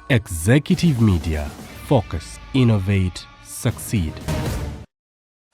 Executive Media. Focus, innovate, succeed.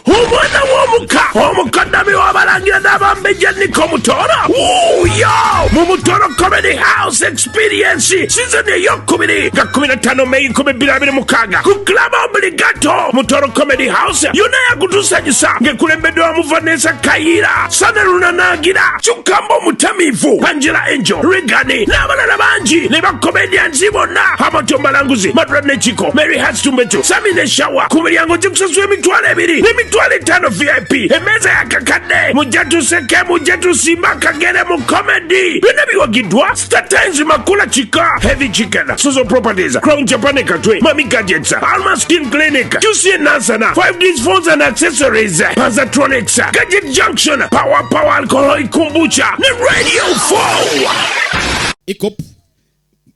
Omwana w'omuka omukoddomi w'abalangira n'abambejja Niko Mutooro wuuyo mu Mutooro Comedy House Experience season eyokubiri nga 15 Meyi 2026 ku Club Obligato. Mutooro Comedy House yonna yakutusanyusa ng'ekulembeddwamu Vanessa Kayira, Sane Lunanaagira, Kyukamba omutamiivu, Angela Angel Regani n'abalala bangi ne bacomedians bonna, Hamilton Balanguzi, Madra Nechiko, Mary Hastumbetu, Sami ne Shawa. Ku miryango gikusasula 20,000 n'emitwalo 50 VIP. Emmeeza yakakadde, mujja tuseke, mujja tusimba akagere mu comedy. Byonna biwagiddwa Star Times, Makula Kika, Heavy Chicken, Sozo Properties, Crown Japan Katwe, Mami Gadgets, Alma Skin Clinic, QC Nansana, 5Ds Phones and Accessories, Panzatronics, Gadget Junction, Power Power Alcoholic Kombucha ne Radio 4. Ecop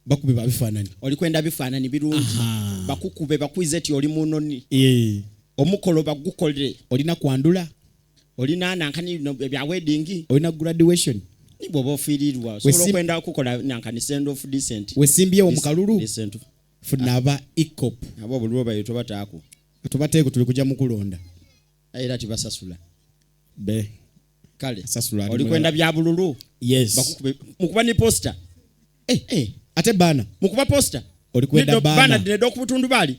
bakube babifaananyi. Oli kwenda bifaananyi birungi, bakukube bakwize ti oli munoni. Omukolo bagukolere. Olina kwandula. Olina nankani no ebya wedding. Olina graduation. Ni bw'oba ofiirirwa osobola okwenda okukola nankani send off decent. Wesimbyewo mu kalulu. Decent. Funa aba Ecop. Abo obululu bayo tobataako. Tubateeko, tuli kujja mu kulonda. Era tibasasula. Be Kale Sasula ali oli mulala. kwenda bya bululu. Yes. Bakukube mukuba ni poster. Eh, ate bana Mukuba poster. Oli kwenda Neddo- bana. Bana neddo ku butundu bali.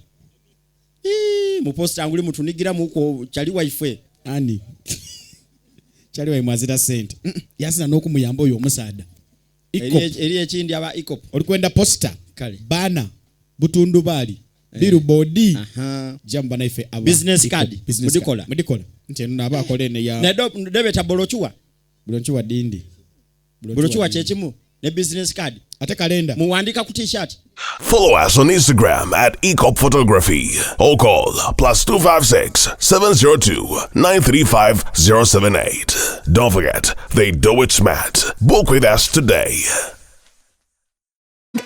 Ii, mu poster nguli mutunigira muko kyali waife. Ani kyali waimwazira sente. Yasina n'okumuyamba oyo omusaada. Ecop. Eri ekindi aba Ecop. Oli kwenda poster. Kale. Bana butundu bali billboard. Jamba naife aba Business Ecop. card. Business Mudikola. card. Mudikola nti eno naba akola ene ya Neddo debeta bolochuwa. Bolochuwa dindi. Bolochuwa kyekimu ne business card. Ate kalenda. Muwandika ku t-shirt. Follow us on Instagram at Ecop Photography or call +256 702 935 078. Don't forget, they do it smart. Book with us today.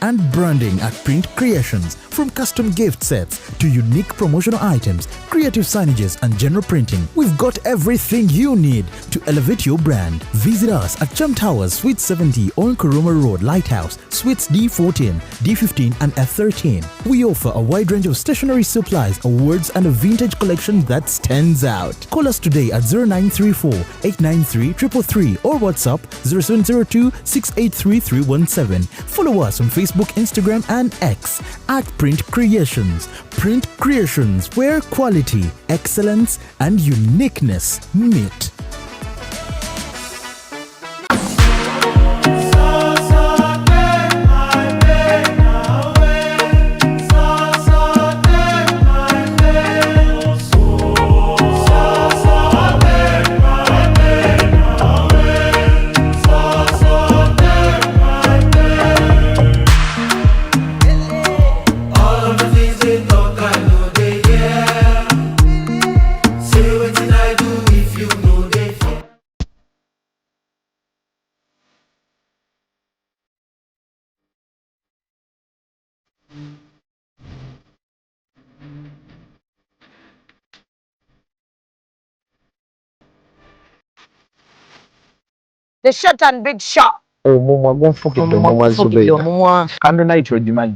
And branding at Print Creations. From custom gift sets to unique promotional items, creative signages, and general printing, we've got everything you need to elevate your brand. Visit us at Chum Towers, Suite 70 on Kuruma Road, Lighthouse, Suites D14, D15, and F13. We offer a wide range of stationery supplies, awards, and a vintage collection that stands out. Call us today at 0934 893 333 or WhatsApp 0702 683 317. Follow us on Facebook, Instagram, and X at Print Creations. Print Creations, where quality, excellence, and uniqueness meet. All of the things they talk, I know they hear. Say wetin I do if you know they fear. The Short and Big Shot. Omumwa gunfukidde omumwa. Fukidde Zubeida. Omumwa. Candle night ogimanyi?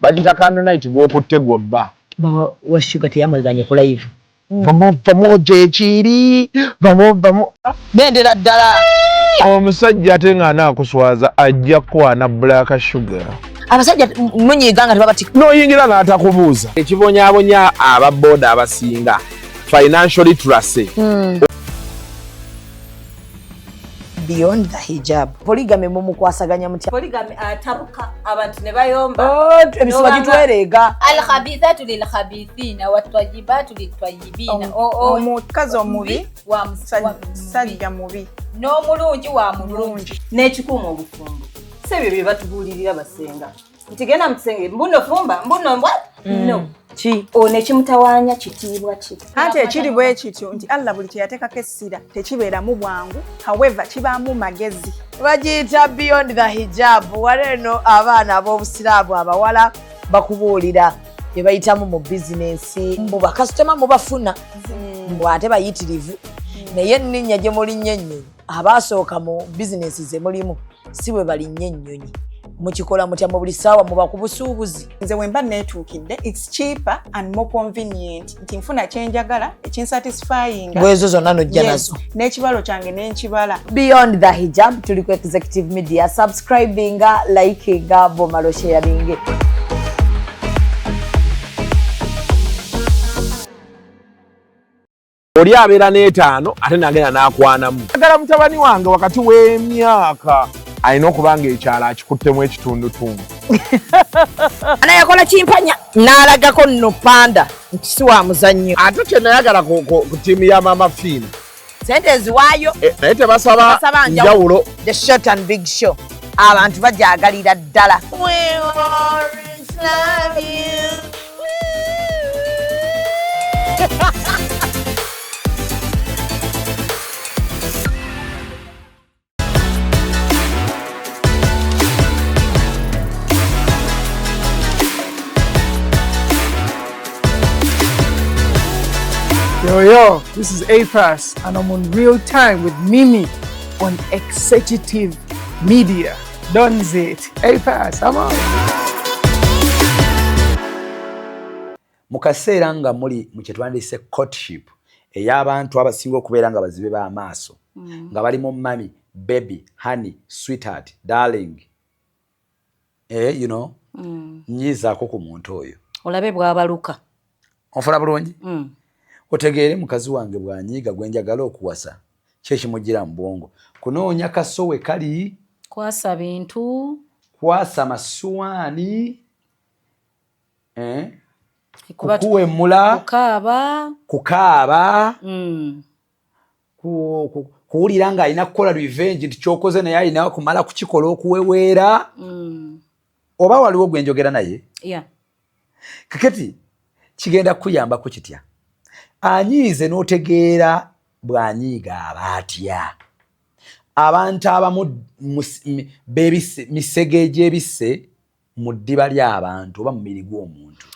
Bagita candle night gwokutte gwobba. Baba wa Shuga teyamazanye ku live. Vamu vamu gyekiri vamu vamu. Bendera ddala. Omusajja ate ng'anaakuswaza ajja kukwana Black Sugar. Abasajja munyiiga nga tebabatika. N'oyingira n'atakubuuza. Ekibonyaabonya aba booda abasinga financial literacy. Beyond the Hijab. Polygamy mumukwasaganya mutya? Polygamy atabuka abantu ne bayomba. Oh, emisuwa gitwereega. Alkhabithatu lilkhabithina watayibatu litayibina. Omukazi omubi wa musajja mubi. N'omulungi wa mulungi n'ekikuuma obufumbo si ebyo bye batubuulirira basenga nti genda mukisenge mbuno fumba mbuno mbwa no ki ono ekimutawaanya kitiibwa ki. Anti ekiri bwe kityo nti Allah buli kye yateekako essira tekibeeramu bwangu, however kibaamu magezi. Bagiyita Beyond the Hijab. Wano eno abaana ab'obusiraamu abawala bakubuulira bye bayitamu mu bizinensi, mbu bakasitoma mubafuna, mbu ate bayitirivu, naye enninnya gye mulinnya ennyonyi, abaasooka mu bizinensi ze mulimu si bwe balinnya ennyonyi. Mukikola mutya mu buli ssaawa muba ku busuubuzi? Nze wemba neetuukidde, it's cheaper and more convenient nti nfuna kyenjagala ekinsatisfyinga. Bwezo zonna nojja Yes, nazo. N'ekibalo kyange nenkibala. Beyond the Hijab, tuli ku Executive Media. Subscribinga, likinga, bomalo sharinge. Oli abeera n'etaano ate nagenda n'akwanamu. Agala mutabani wange wakati w'emyaka alina okuba nga ekyalo akikuttemu ekitundutundu. Ana yakola kimpanya n'alagako nno panda nti si wa muzannyo. Ate kye nayagala ku ttiimu ya Maama Fiina, sente eziwaayo. Naye tebasaba Tebasaba njawulo. The Short and Big Show abantu bajagalira ddala. We always love you. Yo, yo, this is A-Pass, and I'm on Real Time with Mimi on Executive Media. Done it. A-Pass, I'm out. Mu kaseera nga muli mu kye twandiyise courtship ey'abantu abasinga okubeera nga bazibe b'amaaso, nga bali mu mummy, baby, honey, sweetheart, darling, nyiizaako ku muntu oyo. Olabe bw'abaluka. Onfuna bulungi? Otegeere mukazi wange bw'anyiiga gwe njagala okuwasa, ki ekimugira mu bwongo? Kunoonya kasowe kali, kwasa bintu, kwasa masuwaani, kukuwemula, kukaaba, kukaaba, kuwulira ng'alina kukola revenge nti kyokoze naye alina kumala kukikola okuweweera. Oba waliwo gwe njogera naye? Yeah. Kakati kigenda kukuyambako kitya? Anyiize n'otegeera bw'anyiiga aba atya. Abantu abamu misege egy'ebisse mu ddiba ly'abantu oba mu mubiri gw'omuntu.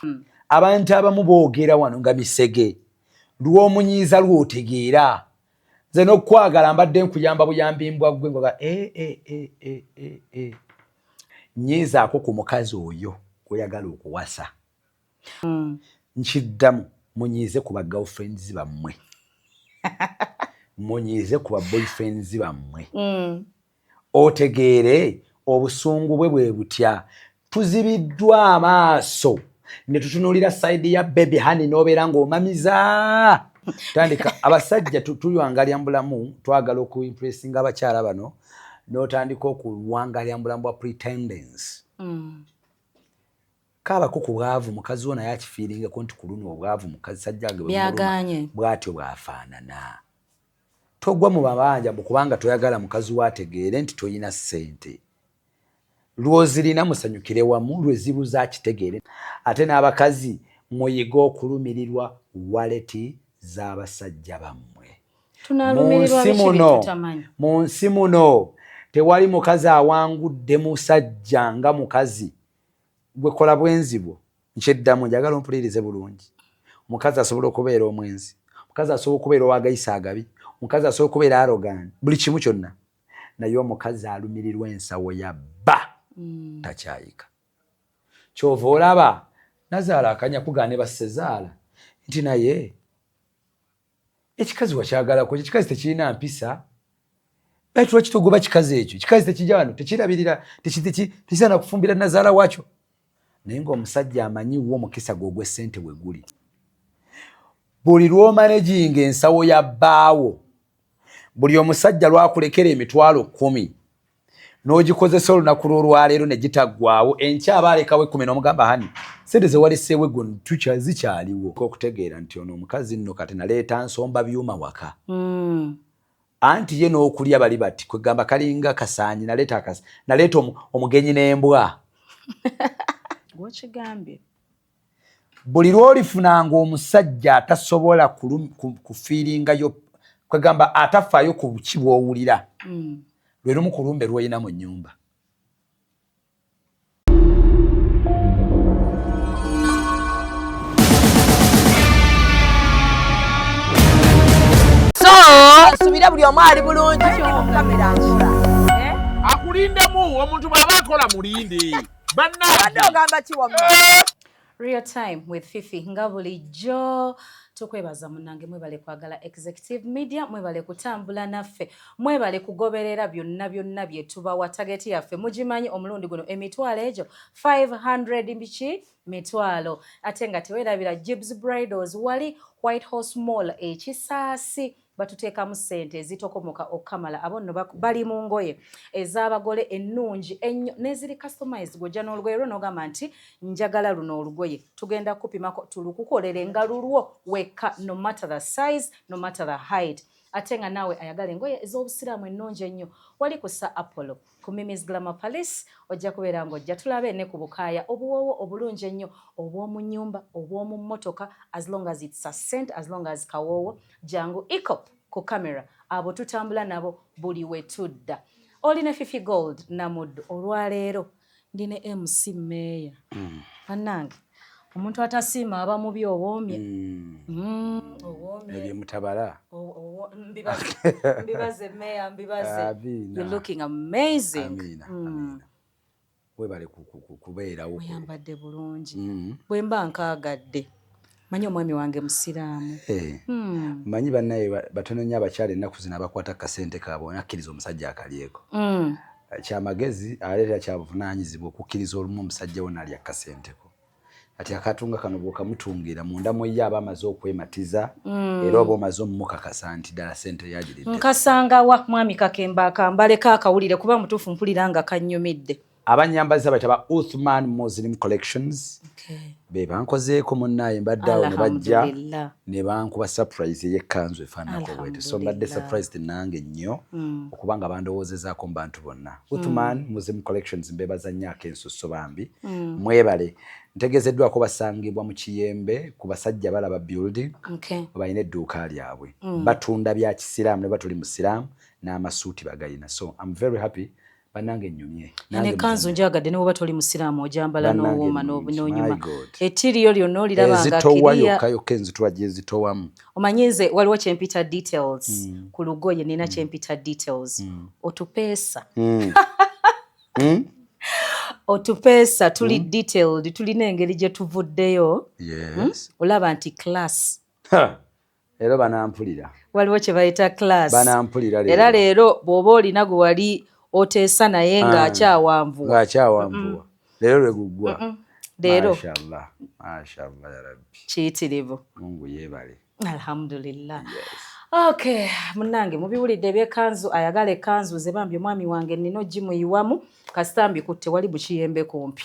Abantu abamu boogera wano nga misege, lw'omunyiiza lw'otegeera. Nze n'okukwagala mbadde nkuyamba buyambi mbwa ggwe ngoga, e, e, e, e, e, e. Nyiizaako ku mukazi oyo gw'oyagala okuwasa. Nkiddamu, munyiize ku ba girlfriends bammwe, munyiize ku ba boyfriends bammwe, otegeere obusungu bwe bwe butya. Tuzibiddwa amaaso ne tutunuulira side ya baby, honey, n'obeera ng'omamiza tandika. Abasajja tuliwangalya mu bulamu, twagala okuimpressinga abakyala bano, n'otandika okuwangalya mu bulamu bwa pretendence. Kaabako ku bwavu, mukazi wo naye akifiiringako nti ku luno obwavu mukazi sajjange bwe muluma, Byagaanye. Bw'atyo bw'afaanana. Togwa mu mabanja mu kubanga toyagala mukazi wo ategeere nti toyina ssente. Lw'ozirina musanyukire wamu, lwe zibuza akitegeere. Ate n'abakazi muyige okulumirirwa wallet z'abasajja bammwe. Tunalumirirwa Mu nsi biki bye muno, tutamanyi? mu nsi muno tewali mukazi awangudde musajja nga mukazi gwe kola bwenzi bwo. Nkyeddamu, njagala ompulirize bulungi. Omukazi asobola okubeera omwenzi, omukazi asobola okubeera owagayisa agabi, omukazi asobola okubeera arrogant, buli kimu kyonna, naye omukazi alumirirwa ensawo ya bba takyayika. Kyova olaba nazaala akanya kugaane bassezaala nti naye ekikazi wakyagalako, ekikazi tekirina mpisa. Baitu lwaki togoba kikazi ekyo? Ekikazi tekijja wano, tekirabirira, tekisaana kufumbira nazaala waakyo. Naye ng'omusajja amanyi wo omukisa gwe ogw'essente we guli. Buli lw'omanaginga ensawo ya bbaawo, buli omusajja lwakulekera 100,000 n'ogikozesa olunaku lw'olwaleero ne gitaggwawo, enkya aba alekawo 10 n'omugamba, honey, sente ze waleseewo eggo zikyaliwo. Okutegeera nti ono omukazi nno kati naleeta nsomba byuma waka. Anti ye n'okulya bali bati kwegamba kalinga kasaanyi, naleeta omugenyi n'embwa. Gwokigambye. Buli lw'olifunanga omusajja atasobola kufiiringayo, kwegamba atafaayo ku ki bw'owulira, lwe lumu ku lumbe lw'olina mu nnyumba. So nsubira buli omu ali bulungi. Kamera nkola. Tulindemu, omuntu bw'aba akola mulinde. Bannange, ogamba ki wamma? Real Time with Fifi, nga bulijjo tukwebaza munnange. Mwebale kwagala Executive Media, mwebale kutambula naffe, mwebale kugoberera byonna byonna bye tubawa. Target yaffe mugimanyi, omulundi guno emitwalo egyo 500 biki mitwalo. Ate nga teweerabira Gibs Bridals, wali White Horse Mall ekisaasi, batuteekamu ssente ezitokomoka okukamala. Abo nno bali mu ngoye ez'abagole ennungi ennyo n'eziri customized. Gw'ojja n'olugoye lwo n'ogamba nti njagala luno olugoye, tugenda kupimako tulukukolere nga lulwo wekka, no matter the size, no matter the height. Ate nga naawe ayagala engoye ez'obusiraamu ennungi ennyo, wali ku Sir Apollo ku Mimis Glamour Palace, ojja kubeera ng'ojja tulabe ne ku bukaaya obuwoowo obulungi ennyo obw'omu nnyumba, obw'omu mmotoka, as long as it's a scent, as long as kawoowo. Jangu ecop ku camera, abo tutambula nabo buli we tudda. Oli ne Fifi Gold Namuddu. Olwaleero ndi ne MC Meeya. Bannange, omuntu atasiima aba mubi. Owoomye. Owoomye. Ebyemutabala. Mbibaze Meeya, mbibaze. Amiina. You're looking amazing. Amiina. Webale kubeerawo. Oyambadde bulungi. Bwe mba nkaagadde, manyi omwami wange musiraamu. Eh. Manyi bannaye batono nnyo abakyala ennaku zino abakwata akasente kaabwe nakkiriza omusajja akalyeko. Kyamagezi ate era kyabuvunaanyizibwa okukkiriza olumu omusajja wo n'alya akasenteko. Ati akatunga kano bw'okamutungira munda mu ye aba amaze okwematiza era oba omaze omumukakasa nti ddala sente yagiridde. Nkasangawa mwami Kakemba akambaleko akawulire, kuba mutuufu mpulira nga kannyumidde. Abanyambaza bayita ba Uthman Muslim Collections, be bankozeeko munnaaye. Mbadde awo ne bajja Alhamdulillah. ne bankuba surprise ey'ekkanzu efaananako bwete. So mbadde surprised nange nnyo okuba nga bandowoozezaako mu bantu bonna. Uthman Muslim Collections, mbeebaza nnyo ak'ensusso bambi. Mwebale. Ntegeezeddwako basangibwa mu Kiyembe ku Basajja Balaba Building. Balina edduuka lyabwe. Batunda bya kisiraamu, ne batuli musiraamu n'amasuuti bagayina. So I'm very happy bannange, nnyumye. Nange ekanzu njagadde, ne bwoba toli musiraamu ojambala Bannange n'owooma nnungi, n'onyuma. my God. Ettiriyo lyonna oliraba nga Ezitowa kiriya. yokka yokka enzitowa gyezitowamu. Omanyi nze waliwo kyempita details ku lugoye, nina kyempita details. Otupeesa. Otupeesa tuli detailed, tulina engeri gye tuvuddeyo. Yes. Olaba nti class. Ha! Leero banampulira. Waliwo kye bayita class. Banampulira leero. Era leero bw'oba olina gwe wali oteesa naye ng'akyawanvuwa, Ng'akyawanvuwa, leero lwe guggwa. Leero. Mashallah, mashallah, ya rabbi. Kiyitirivu. Mungu yeebale. Alhamdulillah. Okay, munnange, mubiwulidde ebyekanzu. Ayagala ekkanzu ze bambi omwami wange nina ogimuyiwamu, kasita mbikutte wali bukiyembe kumpi.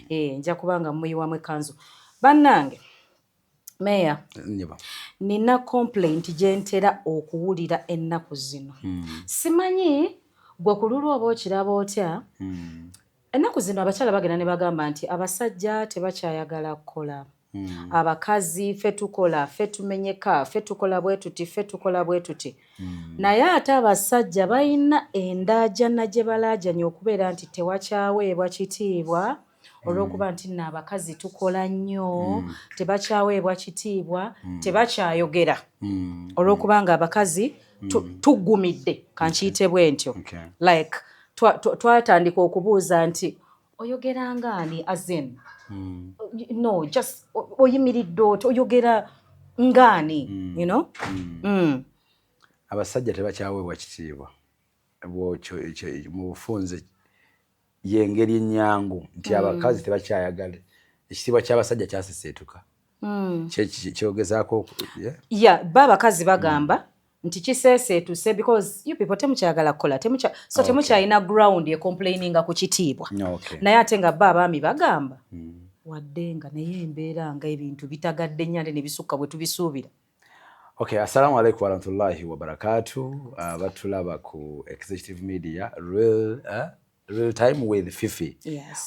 Eh, nja kubanga muyiwamu ekkanzu. Bannange, meya, Nyeba. nina complaint gye ntera okuwulira ennaku zino. Simanyi gwe ku lulwo oba okiraba otya. Ennaku zino abakyala bagenda ne bagamba nti abasajja tebakyayagala kukola, abakazi ffe tukola, ffe tumenyeka, ffe tukola bwe tuti, ffe tukola bwe tuti. Naye ate abasajja balina endaajana gye balaajanye okubeera nti tewakyaweebwa kitiibwa olw'okuba nti nno abakazi tukola nnyo, tebakyaweebwa kitiibwa, tebakyayogera olw'okuba nga abakazi tuggumidde, kankiyite bwe ntyo. Like twatandika okubuuza nti oyogera ngaani, as in no just oyimiridde oti oyogera ngaani? Abasajja tebakyaweebwa kitiibwa. Mu bufunze yengeri ennyangu nti abakazi tebakyayagala, ekitiibwa ky'abasajja kyaseseetuka. Kyogezaako yeah? Yeah, ba abakazi bagamba nti kiseeseetuse because you people temukyagala kukola, so temukyalina ground ecomplaininga ku kitiibwa. Naye ate nga ba abaami bagamba wadde nga naye embeera nga ebintu bitagadde nnyo ate ne bisukka bwe tubisuubira. Okay, assalamu alaikum warahmatullahi wabarakatuh. Batulaba ku Executive Media, real time with Fifi.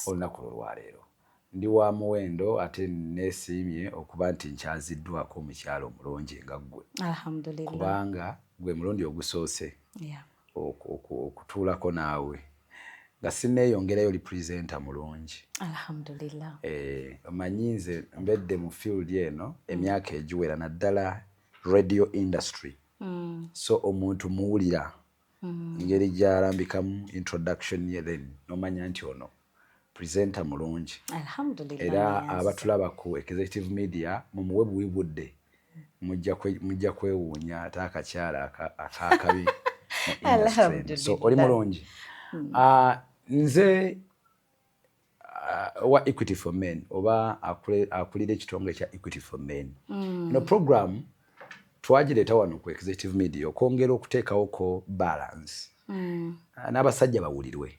Olunaku lwolwaleero ndi wa muwendo ate neesiimye okuba nti nkyaziddwako omukyalo omulungi nga ggwe. Alhamdulillah. Kubanga gwe mulundi ogusoose okutuulako naawe nga sinneeyongerayo, oli presenter mulungi. Alhamdulillah. Eh, omanyi nze mbedde mu field eno emyaka egiwera, naddala radio industry. So omuntu muwulira. Engeri gyalambikamu introduction ye, then nomanya nti ono presenter mulungi. Alhamdulillah. Era abatulaba ku Executive Media, mumuwe buwi budde, mujja kwewuunya ate akakyala akakabi mu industry. So oli mulungi. Ah, nze wa Equity for Men oba akulira ekitongole kya Equity for Men. Eno program twagireeta wano ku Executive Media okwongera okuteekawoko balance. N'abasajja bawulirwe,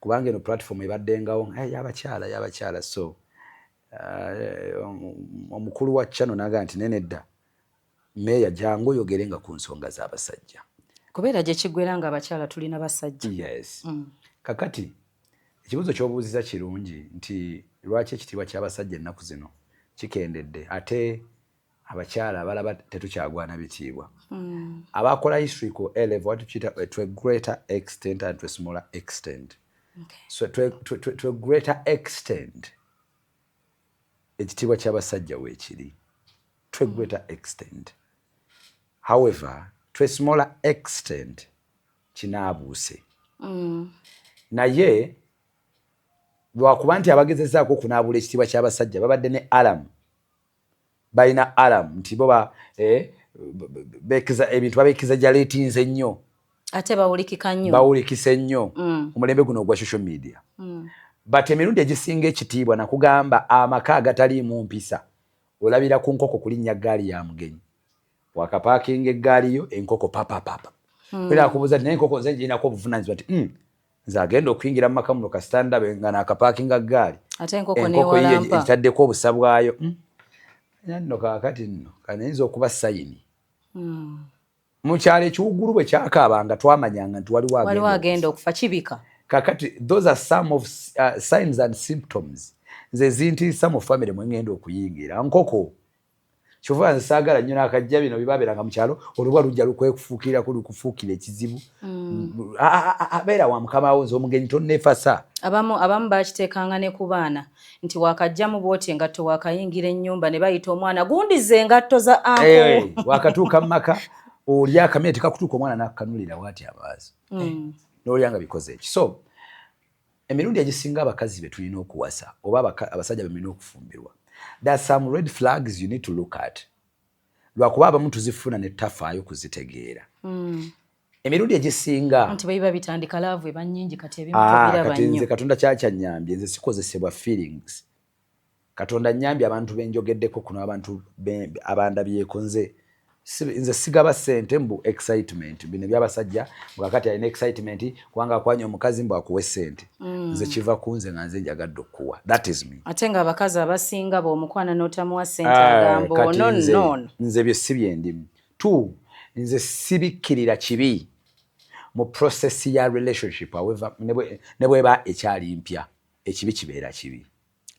kubanga eno platform ebaddengawo, "Eh, y'abakyala, y'abakyala." So omukulu wa channel naga nti nenedda meeya, jangu oyogere nga ku nsonga z'abasajja. Kubeera gye kiggwera nga abakyala tulina basajja. Yes. Kakati ekibuuzo ky'obuuziza kirungi nti lwaki ekitiibwa ky'abasajja ennaku zino kikendedde, ate abakyala abalaba tetukyagwana bitiibwa. Abakola history ku A level watukiyita to a greater extent and to a smaller extent. So to a greater extent ekitiibwa ky'abasajja weekiri to a greater extent, however to a smaller extent kinaabuuse. Naye lwakuba nti abagezezaako okunaabula ekitiibwa ky'abasajja babadde ne alarm, balina alarm nti bo ebintu babekiza nnyo. Ate bawulikika nnyo. Bawulikise nnyo. Omulembe guno ogwa social media. But emirundi egisinga ekitiibwa, nakugamba, amaka agataliimu mpisa olabira ku nkoko kulinnya ggaali ya mugenyi. Wakapaakinga eggaali yo, enkoko papapapa. Era akubuuza nti, "Naye enkoko nze ngirinako obuvunanyizibwa?" Nti, nze agenda okuyingira mu maka muno kasita ndabe nga naakapaakinga ggaali, ate enkoko enkoko ye newalampa. Etaddeko obusa bwayo. Era nno kaakati nno kanayinza okuba sign. Mu kyalo ekiwugulu bwe kyakaabanga, twamanyanga nti waliwo waliwo agenda agenda okufa kibika. Kakati those are some of signs and symptoms nze zintiisa mu family mwe ngenda okuyingira. Nkoko kyova nze saagala nnyo n'akajja bino bibabeeranga mu kyalo, olubwa lujja lukwekufuukirako, lukufuukira ekizibu. Abeera wa mukama wo, nze omugenyi tonneefasa. Abamu bakiteekanga ne ku baana nti wakajjamu bwoti engatto, wakayingira ennyumba ne bayita omwana, "Gundiza engatto za Eh, uncle." Wakatuuka mu maka, oli akamere tekakutuuka, omwana n'akukanulira waati amaaso n'olya nga bikoze eki. So emirundi egisinga abakazi be tulina okuwasa oba abasajja be mulina okufumbirwa, there are some red flags you need to look at. Lwakuba abamu tuzifuna ne tafaayo kuzitegeera. Emirundi egisinga nti bwe biba bitandika, love eba nnyingi, kati ebimu Ah, tobiraba kati nze nnyo. Katonda kyakyanyambye, nze sikozesebwa feelings. Katonda nyambye, abantu benjogeddeko kuno, abantu abandabyeko, nze nze sigaba ssente mbu excitement. Bino ebyabasajja bwakati alina excitement kubanga akwanya omukazi mbu akuwe ssente. Nze kiva ku nze nga nze njagadde okuwa, that is me. Ate ng'abakazi abasinga bw'omukwana n'otamuwa ssente, Ah, agamba kati ono nze noono. Nze bye si byendimu tu, nze sibikkirira kibi mu process ya relationship. However, ne bweba ekyali mpya, ekibi kibeera kibi.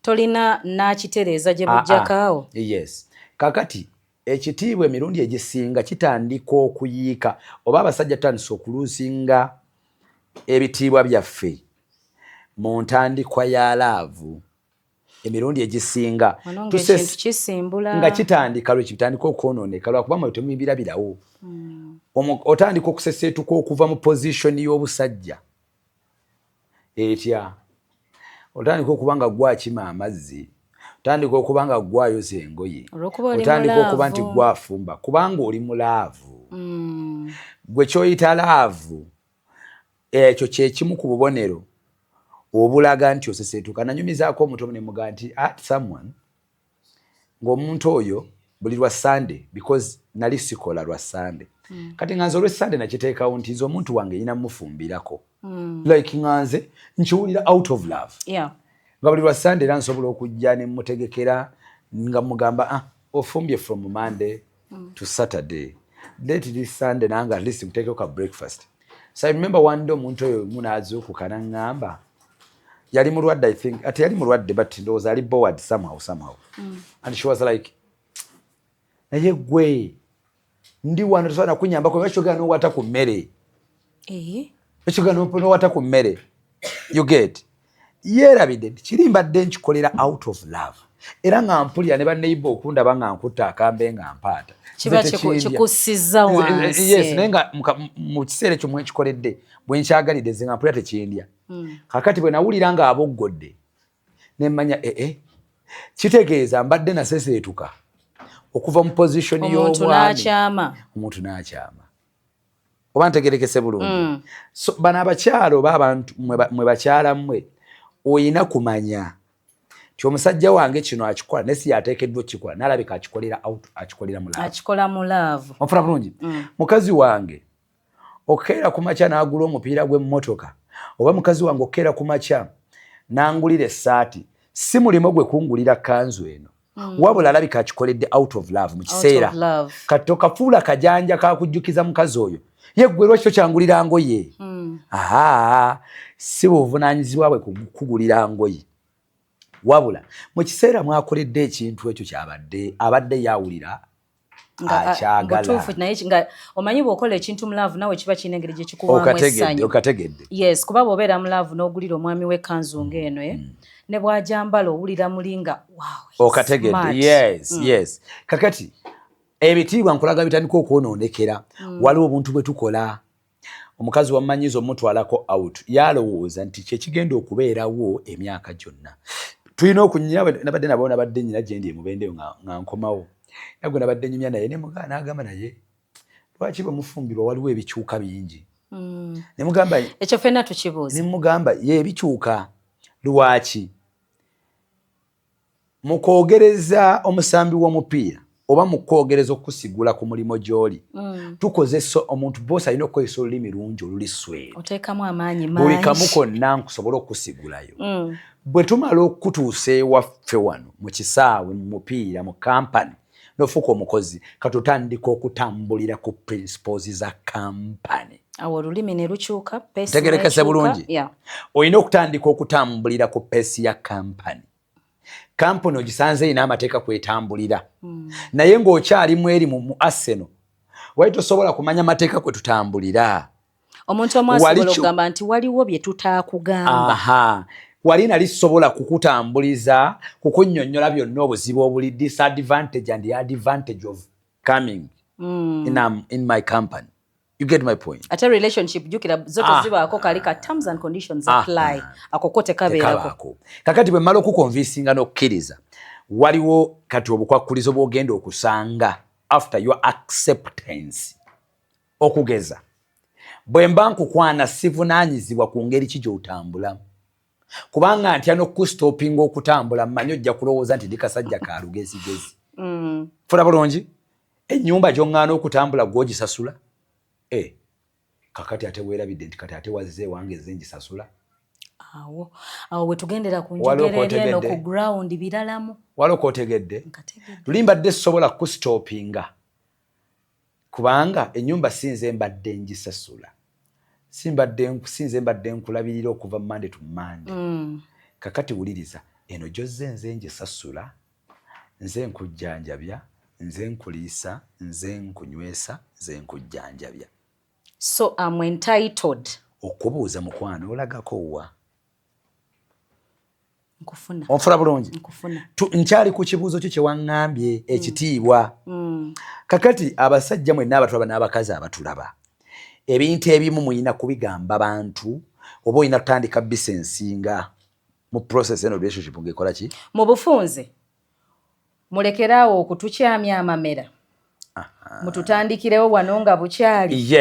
Tolina n'akitereeza gye Ah, bujjako ah. awo. Yes. Kakati ekitiibwa emirundi egisinga kitandika okuyiika oba abasajja tutandise okuluusinga ebitiibwa byaffe mu ntandikwa ya love. Emirundi egisinga Wano ng'ekintu kisimbula. Nga kitandika, lwe kitandika okwonooneka, lwakuba mwe temubirabirawo. Otandika okuseseetuka okuva mu position y'obusajja etya, otandika okuba nga gwakima amazzi, otandika okuba nga gwayoza engoye, Olw'okuba oli otandika okuba nti mu love. gwafumba kubanga oli mu love. Gwe kyoyita love, ekyo kyekimu ku bubonero obulaga nti oseseetuka. Nanyumizaako omuntu omu ne mugaa nti at someone ng'omuntu oyo buli lwa Sunday, because nali sikola lwa Sunday. Kati nga nze olw'Esande nakiteekawo nti nze omuntu wange yina mufumbirako. Like nga nze nkiwulira out of love. Nga buli lwa Sunday era nsobola okujja ne mutegekera nga mugamba, "Ah, ofumbye from Monday to Saturday, let this Sunday nange at least muteekeko ka breakfast." So I remember one day omuntu oyo munaazuukuka naŋŋamba yali mulwadde, I think ate yali mulwadde, but ndowooza ali bored somehow. And she was like, "Naye gwe ndi wano tosobola nakunyambako, lwaki ogenda n'owata ku mmere?" Eh? "Lwaki ogenda n'owata ku mmere?" You get, yeerabidde nti kiri mbadde nkikolera out of love, era nga mpulira ne banneiba okundaba nga nkutta akambe nga mpaata. Kiba kikussizza wansi. Yes, naye nga mu kiseera ekyo mwekikoledde bwe nkyagalidde nze nga mpulira tekindya. Kakati bwe nawulira nga aboggodde ne mmanya kitegeeza mbadde naseseetuka okuva mu position y'obwami omuntu n'akyama. Oba ntegerekese bulungi? So bano abakyala oba abantu mwe bakyala mmwe oyina kumanya nti omusajja wange kino akikola naye si yateekeddwa okukikola, n'alabika akikolera out, akikolera mu love. Akikola mu love. Onfuna bulungi? Mukazi wange okukeera ku makya n'agula omupiira gw'emmotoka, oba mukazi wange okukeera ku makya n'angulira essaati, si mulimo gwe kungulira kanzu eno, wabula alabika akikoledde out of love mu kiseera. Kati tokafuula kajanja kakujjukiza mukazi oyo, ye ggwe lwaki tokyangulira ngoye? Aha, si buvunaanyizibwa bwe kukugulira ngoye, wabula mu kiseera mwakoledde ekintu ekyo kyabadde abadde yawulira akyagala. Naye nga omanyi bw'okola ekintu mu love nawe kiba kirina engeri gye kikuwaamu essanyu. Okategedde. Yes, kuba bw'obeera mu love n'ogulira omwami w'ekkanzu ng'eno, ne bw'ajambala owulira muli nga wow. Okategedde. Yes. Kakati ebitiibwa nkulaga bitandika okwonoonekera. Waliwo obuntu bwe tukola, omukazi wamanyiza omutwalako out, yalowooza nti kyekigenda okubeerawo emyaka gyonna. Tulina okunyira nabadde nabo, nabadde nyina gyendi emubendeyo nga nkomawo nagwe nabadde nyumya naye nemugaa n'agamba, naye lwaki bwe mufumbirwa waliwo ebikyuka bingi? Nemugamba ekyo ffenna tukibuuza. Nemugamba ye ebikyuka lwaki mukwogereza omusambi w'omupiira oba mukwogereza okusigula ku mulimu gy'oli, tukozesa omuntu bosi alina okukozesa olulimi lungi oluli swere. Oteekamu amaanyi. Buli kamu konna nkusobole okusigulayo. Bwe tumala okutuusa ewaffe wano mu kisaawe, mu mupiira, mu kampani, nofuuka omukozi, kati otandika okutambulira ku principles za kampani. Awo olulimi ne lukyuka. Tegerekese bulungi, olina okutandika okutambulira ku pace ya kampani. Kampuni ogisanze erina amateeka kwetambulira, naye ng'okyalimu eri mu Arsenal wali tosobola kumanya mateeka kwe tutambulira. Omuntu omu asobola okugamba nti waliwo bye tutaakugamba. Wali nali sobola kukutambuliza kukunnyonnyola byonna obuzibu obuli disadvantage and advantage of coming in my company. You get my point? Ate relationship, jjukira zo tezibaako kali ka terms and conditions apply. Ako ko tekabeerako. Kakati bwe mmala okuconvincinga n'okukkiriza, waliwo kati obukwakkulizo bw'ogenda okusanga after your acceptance. Okugeza, bwe mba nkukwana sivunaanyizibwa ku ngeri ki gy'otambulamu, kubanga ntya n'okustoppinga okutambula, mmanyi ojja kulowooza nti ndi kasajja ka lugezigezi. Funa bulungi, ennyumba gy'oŋŋaana okutambula gw'ogisasula. Kakati ate weerabidde nti kati ate wazze ewange nze ngisasula. Awo awo we tugendera ku njogera eri eno ku ground biralamu. Waliwo kootegedde? Luli mbadde sobola kustoppinga kubanga ennyumba si nze mbadde ngisasula, sinze mbadde nkulabirira okuva Monday to Monday. Kakati wuliriza, eno gyozze nze ngisasula, nze nkujjanjabya, nze nkuliisa, nze nkunywesa, nze nkujjanjabya. So am entitled okubuuza, mukwano, olagako wa? Nkufuna. Onfuna bulungi? Nkufuna. Nkyali ku kibuuzo kyo kyewaŋŋambye, ekitiibwa. Kakati abasajja mwenna abatulaba n'abakazi abatulaba, ebintu ebimu muyina kubigamba bantu oba olina kutandika bisensinga mu process eno relationship ng'ekola ki. Mu bufunze, mulekeraawo okutukyamya amamera, mututandikirewo wano nga bukyali.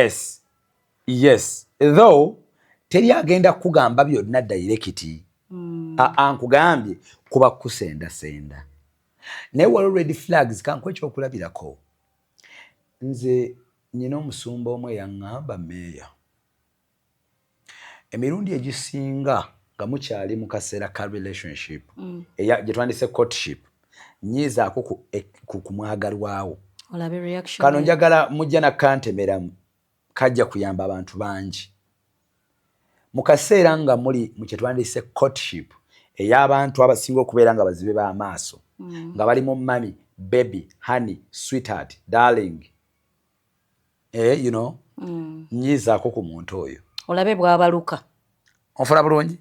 Yes, though teri agenda kugamba byonna direct. Aa, nkugambye kuba kusendasenda, naye waliwo red flags. Kankuwe ekyokulabirako, nze nyina omusumba omu eyaŋŋamba, meeya, emirundi egisinga nga mukyali mu kaseera ka relationship eya gye twandise courtship, nyiizaako ku mwagalwawo. Olabe reaction. Kano njagala mujja nakkantemeramu, kajja kuyamba abantu bangi. Mu kaseera nga muli mu kye twandise courtship, ey'abantu abasinga okubeera nga bazibe b'amaaso, nga bali mu mummy, baby, honey, sweetheart, darling, nyiizaako ku muntu oyo. Olabe bw'abaluka. Onfuna bulungi?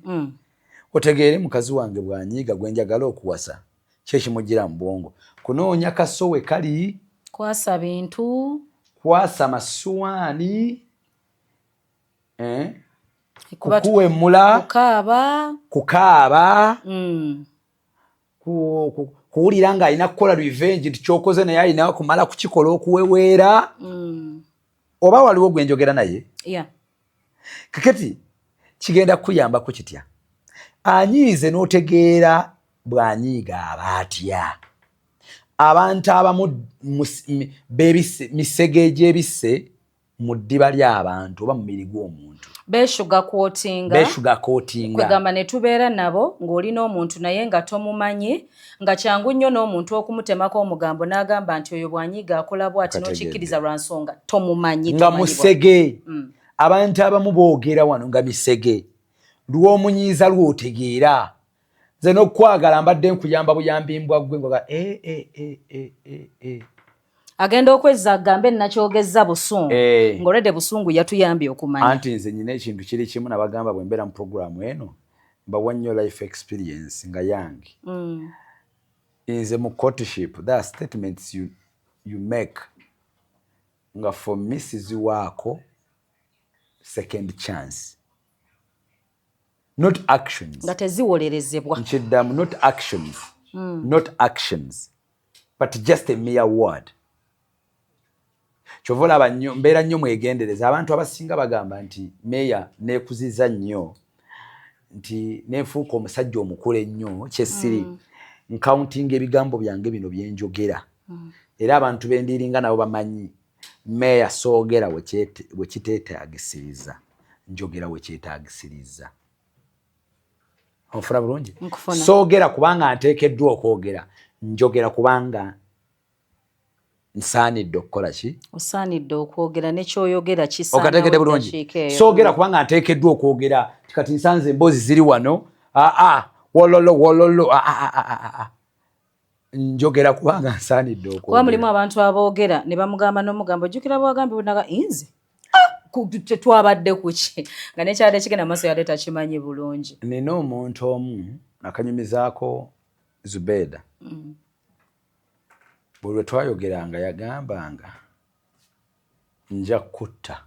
Otegeere mukazi wange bw'anyiiga gwe njagala okuwasa, ki ekimugira mu bwongo? Kunoonya kasowe kali. Kwasa bintu, kwasa masuwaani, eh? Kukuwemula, kukaaba, kukaaba, kuwulira nga alina kukola revenge nti kyokoze naye alina kumala kukikola okuweweera. Oba waliwo gwe njogera naye? Yeah. Kakati kigenda kukuyambako kitya anyiize n'otegeera bw'anyiiga aba atya? Abantu abamu misege egyebisse mu ddiba ly'abantu oba mu mubiri gw'omuntu. Besugarcoatinga. Besugarcoatinga. Kwegamba ne tubeera nabo ng'olina omuntu naye nga tomumanyi, nga kyangu nnyo n'omuntu okumutemako omugambo n'agamba nti oyo bw'anyiiga akola bw'ati. Kategedde. N'okikkiriza lwa nsonga tomumanyi. Nga tomanyi. Musege. Abantu abamu boogera wano nga misege, lw'omunyiiza lw'otegeera. Nze n'okukwagala mbadde nkuyamba buyambi mbwa ggwe ngoga e, e, e, e, e, e. Agenda okwezza agambe nakyogezza busungu, ng'olwedde busungu yatuyambye okumanya. Anti nze nyina ekintu kiri kimu nabagamba, bwe mbeera mu programu eno mbawa nnyo life experience nga yange. Nze mu courtship there are statements you make nga for me siziwaako second chance, not actions. Nga teziwolerezebwa. Nkiddamu, not actions, not actions, but just a mere word. Kyova olaba nnyo mbeera nnyo mwegendereza. Abantu abasinga bagamba nti meeya neekuziza nnyo nti nenfuuka omusajja omukulu ennyo kyesiri. Ncountinga ebigambo byange bino byenjogera. Era abantu bendiringa nabo bamanyi meeya soogera wekiteetagisiriza, njogera wekyetaagisiriza. Onfuna bulungi? Nkufuna. Soogera kubanga nteekeddwa okwogera, njogera kubanga nsaanidde okukola ki? Osaanidde okwogera nekyoyogera kisaanawo. Okategedde bulungi? Eddakiika eyo. Soogera kubanga nteekeddwa okwogera. Kati nsanze emboozi ziri wano, aa wololo wololo, aa njogera kubanga nsaanidde Kuba okwogera. Mulimu abantu aboogera ne bamugamba n'omugamba, ojjukira bwagambye bunaga nze tetwabadde kuki nga nekyadde kigenda maaso yadde takimanyi bulungi. Nina omuntu omu akanyumizaako Zubeeda. Buli lwe twayogeranga yagambanga nja kutta.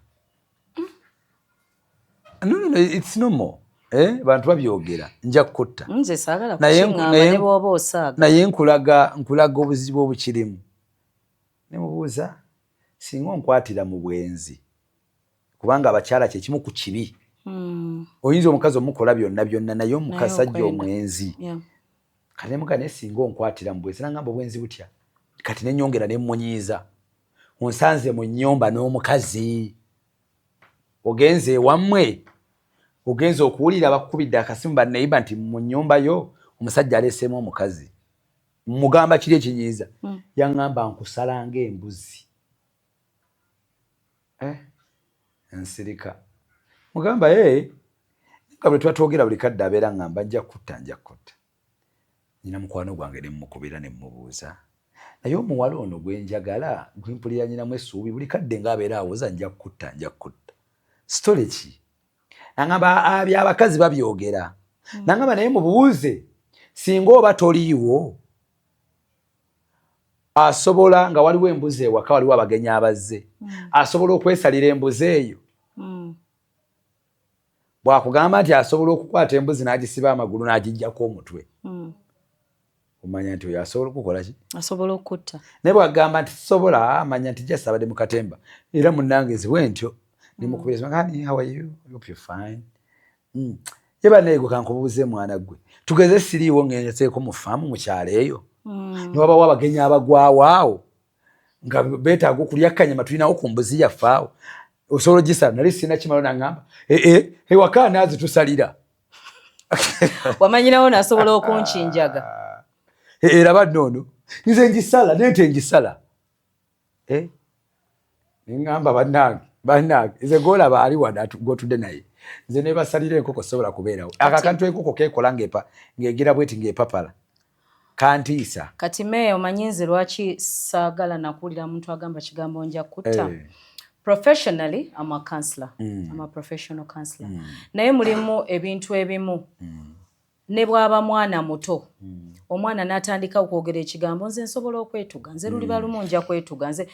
No, no, no, it's normal. Eh? Bantu babyogera nja kutta. Nze saagala kukiŋŋamba ne bw'oba osaaga. Naye nkulaga obuzibu obukirimu. Nemubuuza singa onkwatira mu bwenzi, kubanga abakyala kyekimu ku kibi. Oyinza omukazi omukola byonna byonna naye omusajja okwenda. omwenzi. Kati nemugaa naye singa onkwatira mu bwenzi, nangamba obwenzi butya? Kati nenyongera nemunyiiza, onsanze mu nnyumba n'omukazi, ogenze ewammwe, ogenze okuwulira bakukubidde akasimu baneiba nti mu nnyumba yo omusajja aleeseemu omukazi, mugamba kiri ekinyiiza. Yaŋŋamba nkusala ng'embuzi. Eh, nsirika mugamba ee nga bwe tuba twogera buli kadde abeera ŋŋamba nja kutta, nja kutta. Nyina mukwano gwange ne mmukubira ne mmubuuza, naye omuwala ono gwe njagala gwe mpulira nyinamu essuubi, buli kadde ng'abeera awoza nja kutta, nja kutta, sitole ki? Naŋŋamba byabakazi babyogera. Naŋŋamba naye mubuuze singa oba toliiwo asobola, nga waliwo embuzi ewaka, waliwo abagenyi abazze, asobola okwesalira embuzi eyo? Bwakugamba nti asobola okukwata embuzi n'agisiba amagulu n'agijjako omutwe, omanya nti oyo asobola okukola ki? Asobola okutta. Naye bwagamba nti sisobola, amanya nti just abadde mu katemba. Era munnange nzibwe ntyo nemukubiriza, honey, how are you? I hope you're fine. Ye bannaye kankubuuze mwana gwe, tugeze siriiwo ngenzeeko mu faamu mu kyalo eyo, newabawo abagenyi abagwawo awo nga beetaaga okulya kanyama, tulinawo ku mbuzi yaffe awo, osobola ogisala? Nali sirina kimalo, naŋŋamba ee ewaka naazitusalira. Wamanyirawo nasobola okunkinjaga. Era banno ono nze ngisala nente ngisala. Eh? Neŋŋamba bannange, bannange, nze gwolaba ali wano gwotudde naye, nze nebasalira enkoko sobola kubeerawo. Ako akantu enkoko kekola ng'egira bweti ng'epapala kantiisa. Kati meeya, omanyi nze lwaki saagala nakuwulira muntu agamba kigambo nja kutta? Eh. Professionally I'm a counselor. I'm a professional counselor. Naye mulimu ebintu ebimu. Ne bw'aba mwana muto, omwana n'atandika okwogera ekigambo, "Nze nsobola okwetuga, nze luliba lumu nja kwetuga nze."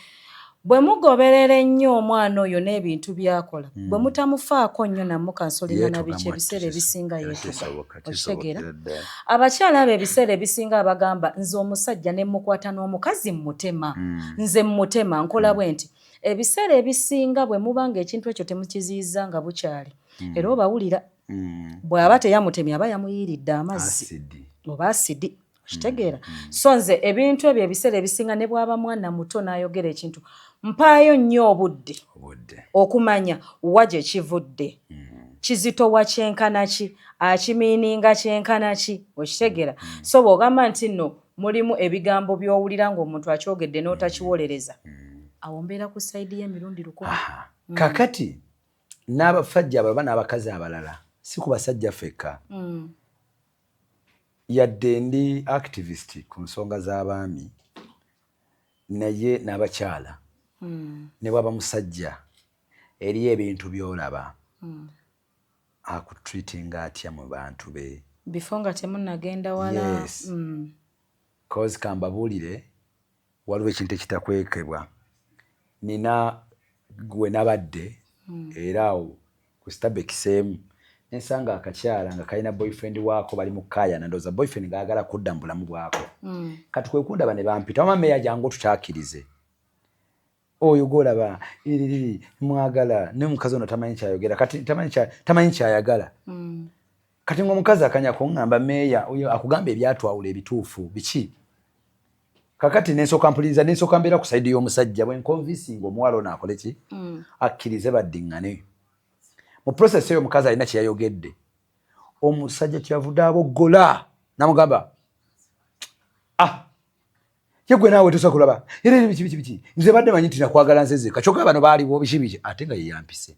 Bwe mugoberera ennyo omwana oyo n'ebintu by'akola, bwe mutamufaako nnyo namukansolinga na biki, ebiseera ebisinga yeetuga. Okitegeera? Abakyala abo ebiseera ebisinga abagamba, "Nze omusajja ne mukwata n'omukazi mmutema, nze mmutema, nkola bwe nti," ebiseera ebisinga bwe muba nga ekintu ekyo temukiziyiza nga bukyali, era obawulira bw'aba teyamutemye, aba yamuyiiridde amazzi oba asidi. Okitegeera? So nze ebintu ebyo ebiseera ebisinga, ne bw'aba mwana muto n'ayogera ekintu, mpaayo nnyo obudde okumanya wa gye kivudde, kizitowa kyenkana ki, akimiininga kyenkana ki. Okitegeera? So bw'ogamba nti nno mulimu ebigambo by'owulira ng'omuntu akyogedde n'otakiwolereza, awo mbeera ku side y'emirundi 1000. Kakati n'abafajja abalala n'abakazi abalala, si ku basajja ffekka. Yadde ndi activist ku nsonga z'abaami, naye n'abakyala, ne bwaba musajja, eriyo ebintu by'olaba, akutreatinga atya mu bantu be. Before nga temunnagenda wala. Yes. Cause kambabuulire, waliwo ekintu ekitakwekebwa. Nina gwe nabadde, era awo ku Stabex emu, nensanga akakyala nga kalina boyfriend waako, bali mu kaayana. Ndowooza boyfriend ng'ayagala kudda mu bulamu bwako. Kati kwe kundaba ne bampita, "Wama meya, jangu tukyakirize oyo gwolaba iriri mwagala." Ne mukazi ono tamanyi kyayogera, kati tamanyi kyayagala. Kati ngaomukazi akanya kuŋŋamba, "Meeya, oyo akugamba ebyatwawula ebituufu biki?" Kakati nensooka mpuliriza, nensooka mbeera ku side y'omusajja, bwe nconvincinga omuwala ono akole ki, akkirize baddiŋŋane. Mu process eyo omukazi alina kyeyayogedde, omusajja kyavudde aboggola namugamba, "Ah, ye gwe naawe tosobola kulaba era biki biki biki, nze badde manyi nti nakwagala nze zeka, kyokka bano baaliwo biki biki," ate nga yeyampise.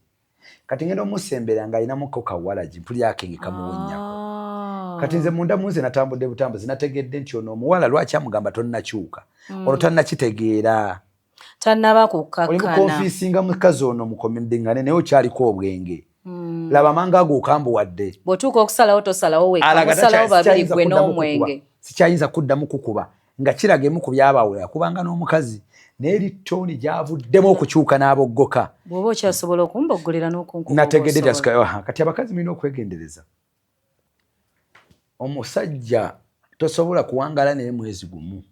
Kati ngenda omusembera nga alinamuko kawalagi, mpulira akenge kamuwonyako. Kati nze munda munze natambudde butambuzi, nategedde nti ono omuwala lwaki amugamba tonnakyuka, ono tannakitegeera. Tannaba Oli kukkakkana. Muconvincinga mukazi ono mukomendingane, naye okyaliko obwenge. Laba amanga ago okambuwadde. Bw'otuuka okusalawo, tosalawo wekka. Alaga musalawo babiri, sikyayinza gwe kuddamu n'omwenge. kukuba. Sikyayinza kuddamu kukuba, nga kiraga emu ku byabawula kubanga n'omukazi, naye eri tone gyavuddemu okukyuka n'aboggoka. Bw'oba okyasobola okumboggolera n'okunkuba. Nategedde. Oba osobola. Kati abakazi mulina okwegendereza. Omusajja tosobola kuwangala naye mwezi gumu,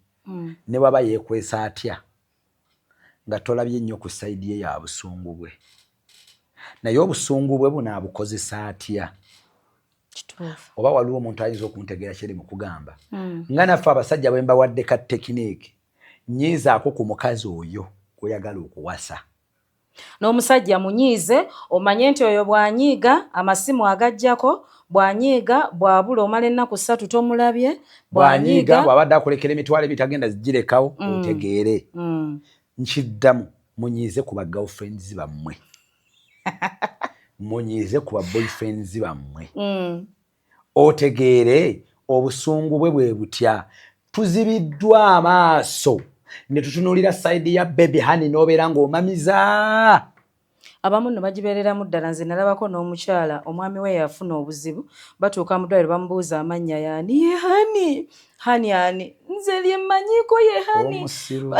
ne waba yeekwesa atya, nga tolabye nnyo ku side ye ya busungu bwe. Naye obusungu bwe bunaabukozesa atya? Kituufu. Oba waliwo omuntu ayinza okuntegeera kyeri mu kugamba? Nga naffe abasajja bwe mbawadde ka technique, nyiizaako ku mukazi oyo gw'oyagala okuwasa. N'omusajja munyiize, omanye nti oyo bw'anyiiga amasimu agaggyako, bw'anyiiga bw'abula omala ennaku 3 tomulabye. Bw'anyiiga, bw'abadde akulekera emitwalo ebitagenda zigirekawo, otegeere. Nkiddamu, munyiize ku ba girlfriends bammwe, munyiize ku ba boyfriends bammwe, otegeere obusungu bwe bwe butya. Tuzibiddwa amaaso ne tutunuulira side ya baby, honey, n'obeera ng'omamiza. Abamu nno bagibeereramu ddala. Nze nalabako n'omukyala, omwami we yafuna obuzibu, batuuka mu ddwaliro bamubuuza amannya, yaani? "Ye honey." "Honey ani?" "Nze lye mmanyiiko ye honey." Omusiru.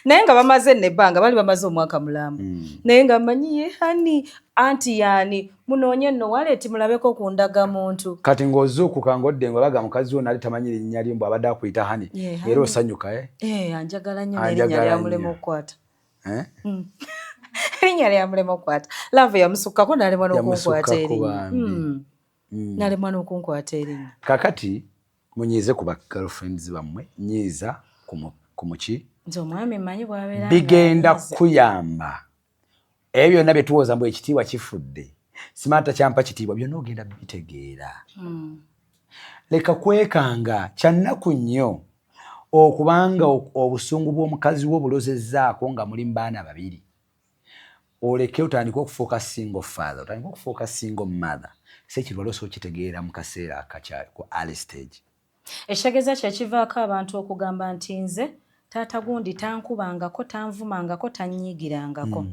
Naye nga bamaze nno ebbanga, bali bamaze omwaka mulamba, naye nga mmanyi ye honey. Anti yaani? Munoonye nno wallet mulabeko ku ndagamuntu. Kati ng'ozuukuka ng'odde nga baga mukazi wo nali tamanyi linnya lye, mbu abadde akuyita honey. Ye, Era honey. osanyuka, eh? Eh, anjagala nnyo n'erinnya Anjagala lyamulema nnyo. okukwata. Eh? Erinnya lyamulema okukwata, love yamusukkako n'alemwa n'okunkwata Yamusukkako. erinnya. Bambi. N'alemwa n'okunkwata erinnya. Kakati munyiize ku ba girlfriends bammwe, nyiiza ku muki. Nze omwami mmanyi bw'abeera Bigenda ng'anyiize. kuyamba ebyo byonna bye tuwooza mbu ekitiibwa kifudde, simaata kyampa kitiibwa, byonna ogenda bitegeera. Leka kwekanga. Kyannaku nnyo okubanga obusungu bw'omukazi wo bulozezzaako nga muli mu baana babiri, oleke otandike okufuuka single father, otandike okufuuka single mother. Si ekirwala osobola okitegeera mu kaseera akakyali ku early stage. Ekitegeeza kyekivaako abantu okugamba nti nze taata gundi tankubangako, tanvumangako, tannyiigirangako.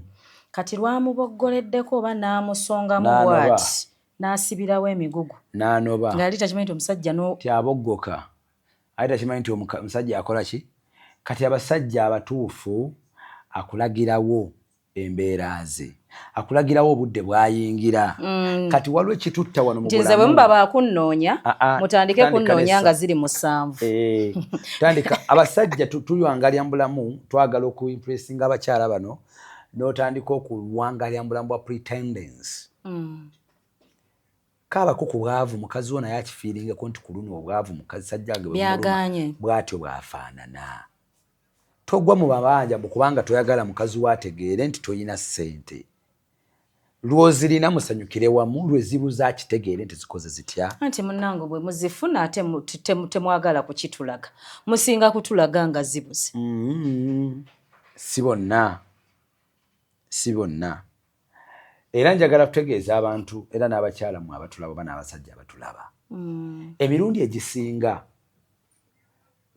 Kati lwamuboggoleddeko oba n'amusongamu N'anoba. bw'ati. N'asibirawo emigugu. N'anoba. Nga yali takimanyi nti omusajja no Ti aboggoka. Ali takimanyi nti omusajja akola ki? Kati abasajja abatuufu akulagirawo embeera ze, akulagirawo obudde bw'ayingira. Kati waliwo ekitutta wano mu Nti nze bwe bulamu. muba bakunnoonya, Ah, ah, mutandike tandika kunnoonya nessa. nga ziri 7. Tandika abasajja tuliwangalya mu bulamu, twagala okuimpressinga abakyala bano, n'otandika okuwangalya mu bulamu bwa pretendence. Kaabako ku bwavu, mukazi wo naye akifiiringako nti ku luno obwavu mukazi sajja wange bwe bumuluma, Byagaanye. bw'atyo bw'afaanana. Togwa mu mabanja mbu kubanga toyagala mukazi wo ategeere nti toyina ssente. Lw'ozirina musanyukire wamu, lwe zibuze akitegeere nti zikoze zitya. Anti munnange bwe muzifuna ate temwagala kukitulaga. Musinga kutulaga nga zibuze. Si bonna. Si bonna. Era njagala kutegeeza abantu era n'abakyala mmwe abatulaba oba n'abasajja abatulaba. Emirundi egisinga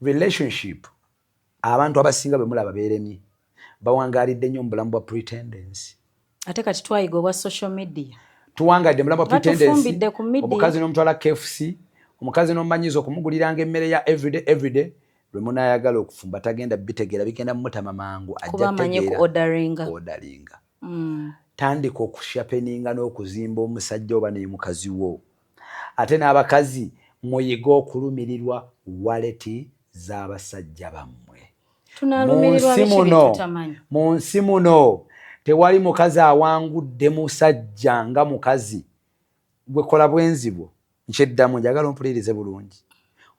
relationship abantu abasinga bwe mulaba beeremye bawangaalidde nnyo mu bulamu bwa pretendence. Ate kati twayiga obwa social media. Tuwangalidde mu bulamu bwa pretendence. Batufumbidde ku media. Omukazi n'omutwala KFC, omukazi n'omumanyiza okumuguliranga emmere ya everyday everyday, lwe munaayagala okufumba tagenda bitegeera, bigenda mumutama mangu, ajja Kuba amanyi ku tegeera. orderinga. Orderinga. Tandika okushapeninga n'okuzimba omusajja oba ne mukazi wo. Ate n'abakazi muyige okulumirirwa waleti z'abasajja bammwe. Tunaalumirirwa Mu nsi biki muno, bye tutamanyi? mu nsi muno tewali mukazi awangudde musajja nga mukazi. Gwe kola bwenzi bwo. Nkyeddamu, njagala ompulirize bulungi.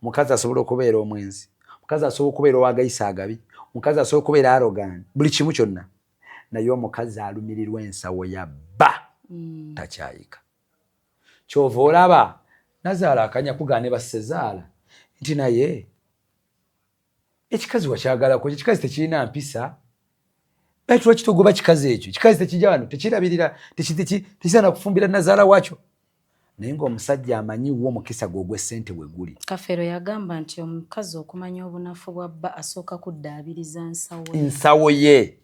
Omukazi asobola okubeera omwenzi, omukazi asobola okubeera ow'agayisa agabi, omukazi asobola okubeera arrogant, buli kimu kyonna. Naye omukazi alumirirwa ensawo ya bba takyayika. Ky'ova olaba nazaala akanya kugaana ne bassezaala nti naye ekikazi wakyagalako, ekikazi tekirina mpisa. Baitu lwaki togoba kikazi ekyo? Ekikazi tekijja wano, tekirabirira, tekisaana kufumbira nazaala waakyo. Naye ng'omusajja amanyi wo omukisa gwe ogw'essente we guli. Kafeero yagamba nti omukazi okumanya obunafu bwa bba asooka kuddaabiriza nsawo ye. Nsawo ye.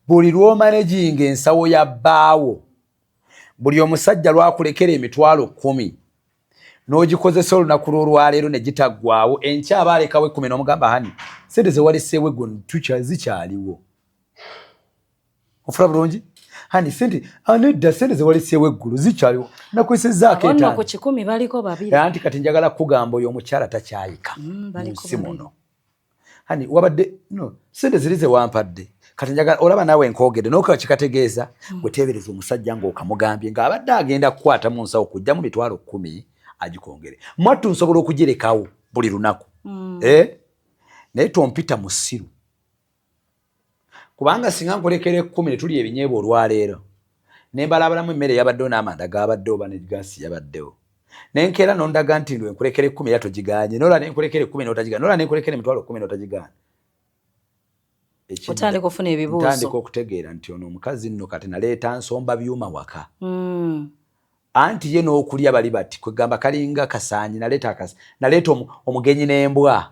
Buli lw'omanaginga ensawo ya bbaawo, buli omusajja lwakulekera emitwalo 10 n'ogikozesa olunaku lw'olwaleero ne gitaggwaawo, enkya aba alekawo 10 n'omugamba hani ssente ze waleseewo eggo zikyaliwo. Ofula bulungi? Hani ssente, nedda ssente ze waleseewo eggulo zikyaliwo. Nakwesezzaako Abo nno etaano. ku 100 baliko babiri. Anti kati njagala kugamba oyo omukyala takyayika mu Baliko nsi babiri. muno. Hani wabadde no ssente ziri ze wampadde. Kati njagala olaba naawe nkoogedde n'okola kikategeeza gwe teebereza omusajja ng'okamugambye ng'abadde agenda kukwata mu nsawo kujjamu mitwalo 10 agikongere. Mwattu nsobola okugirekawo buli lunaku. Naye tompita musiru. Kubanga singa nkulekera 10 ne tulya ebinyeebwa olwaleero, ne mbalabalamu emmere eyabaddewo n'amanda gabaddewo oba ne gaasi yabaddewo. Ne nkeera n'ondaga nti lwe nkulekera 10 era togigaanye, n'olaba ne nkulekera 10 n'otagigaana, n'olaba ne nkulekera emitwalo 10 n'otagigaana. Otandika okufuna ebibuuzo. Ntandika okutegeera nti ono omukazi nno kati naleeta nsomba byuma waka. Anti ye n'okulya bali bati, kwegamba kalinga kasaanyi, naleeta omugenyi n'embwa.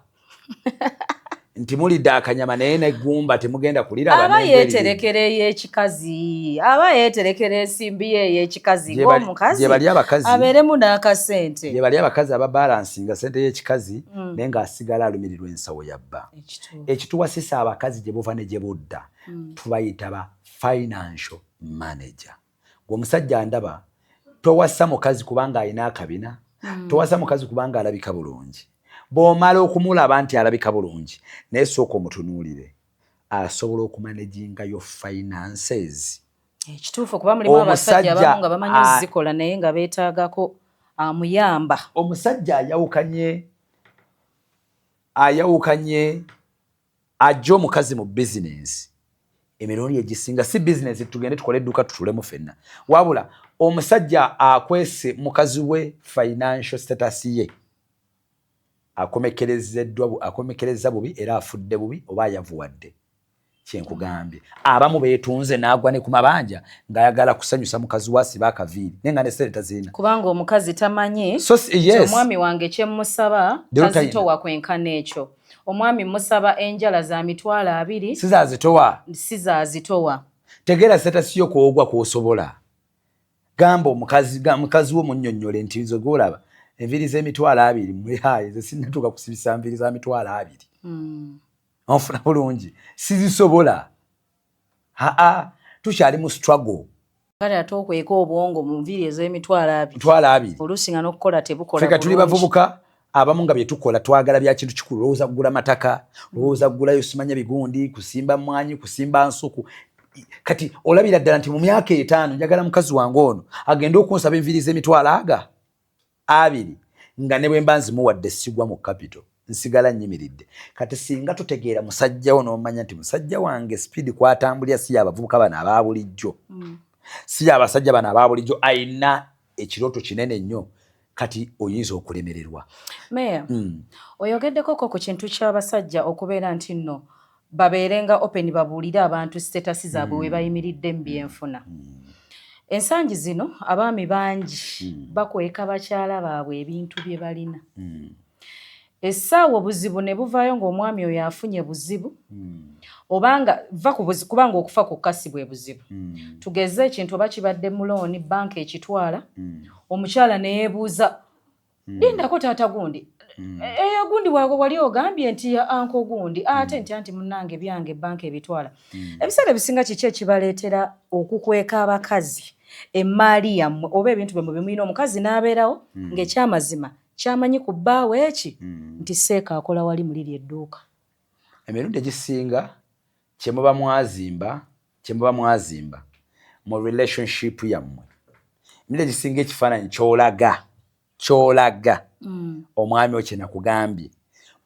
Nti mulidde akanyama naye n'eggumba temugenda kuliraba Aba n'embwa eriri. yeeterekera ey'ekikazi, aba yeeterekera ensimbi ye ey'ekikazi, Gye bali- ng'omukazi gye bali abakazi. abeeremu n'akasente. Gye bali abakazi ababalansinga ssente y'ekikazi, naye ng'asigala alumirirwa ensawo ya bba. Ekituwasisa abakazi gye buva ne gye budda, tubayita ba financial manager. Gwe omusajja ndaba towasa mukazi kubanga alina akabina, towasa mukazi kubanga alabika bulungi. Bw'omala okumulaba nti alabika bulungi, naye sooka omutunuulire, asobola okumanaginga yo finances. Ekituufu, kuba mulimu abasajja Omusajja abamu nga bamanyi ozikola naye nga beetaagako amuyamba. Omusajja ayawukanye ajja omukazi mu bizinensi emirundi egisinga si bizinensi tugende tukole edduuka tutulemu ffenna, wabula omusajja akwese mukazi we financial status ye akomekereza bubi era afudde bubi oba ayavuwadde. Kyenkugambye, abamu beetunze n'agwa ne ku mabanja ng'ayagala kusanyusa mukazi we asibe akaviiri naye nga ne ssente tazirina. Kubanga omukazi tamanyi So, yes. omwami wange kyemusaba Leero tazitowa kwenkana ekyo. Omwami musaba enjala za 20,000. Sizaazitowa. Sizaazitowa. Tegeera status yo kwogwa kw'osobola. Gamba omukazi, mukazi wo munnyonnyole nti nze gwolaba enviiri z'emitwalo 20 mwehaye, nze sinnatuuka kusibisa nviiri za 20,000. Onfuna bulungi? Sizisobola. Aa, tukyali mu struggle. Kale ate okweka obwongo mu nviiri ez'emitwalo 20. 20,000. Oluusi nga n'okukola tebukola Ffe tuli bulungi. bavubuka abamu nga byetukola twagala bya kintu kikulu. Olowooza kugula mataka, olowooza kugulayo simanya bigundi, kusimba mwanyi, kusimba nsuku. Kati olabira ddala nti mu myaka 5 njagala mukazi wange ono agende okunsaba enviiri z'emitwalo aga 20, nga ne bwe mba nzimuwadde sigwa mu capital, nsigala nnyimiridde. Kati singa tutegeera musajjawo n'omanya nti musajja wange speed kwatambulira si yabavubuka bano aba bulijjo, si yabasajja bano aba bulijjo, ayina ekirooto kinene nnyo, kati oyinza okulemererwa. Meya, oyogeddeko ko ku kintu ky'abasajja okubeera nti nno babeerenga open, babuulire abantu status zaabwe, we bayimiridde mu byenfuna. Ensangi zino abaami bangi bakweka bakyala baabwe ebintu bye balina. Essaawa obuzibu ne buvaayo ng'omwami oyo afunye buzibu, obanga va ku buzibu, kubanga okufa kwokka si bwe buzibu. Tugeze ekintu oba kibadde mu looni, banka ekitwala, omukyala ne yeebuuza, "Lindako, taata gundi, eyo gundi wago wali ogambye nti ya uncle gundi, ate nti anti munnange byange banka ebitwala." Ebiseera ebisinga kiki ekibaleetera okukweka abakazi emaali yammwe oba ebintu bye bimulina, omukazi n'abeerawo ng'ekyamazima kyamanyi ku bbaawe eki nti seeka akola wali muliri edduuka? Emirundi egisinga kyemuba mwazimba mu relationship yammwe, emirundi egisinga ekifaananyi kyolaga omwami o kyenakugambye,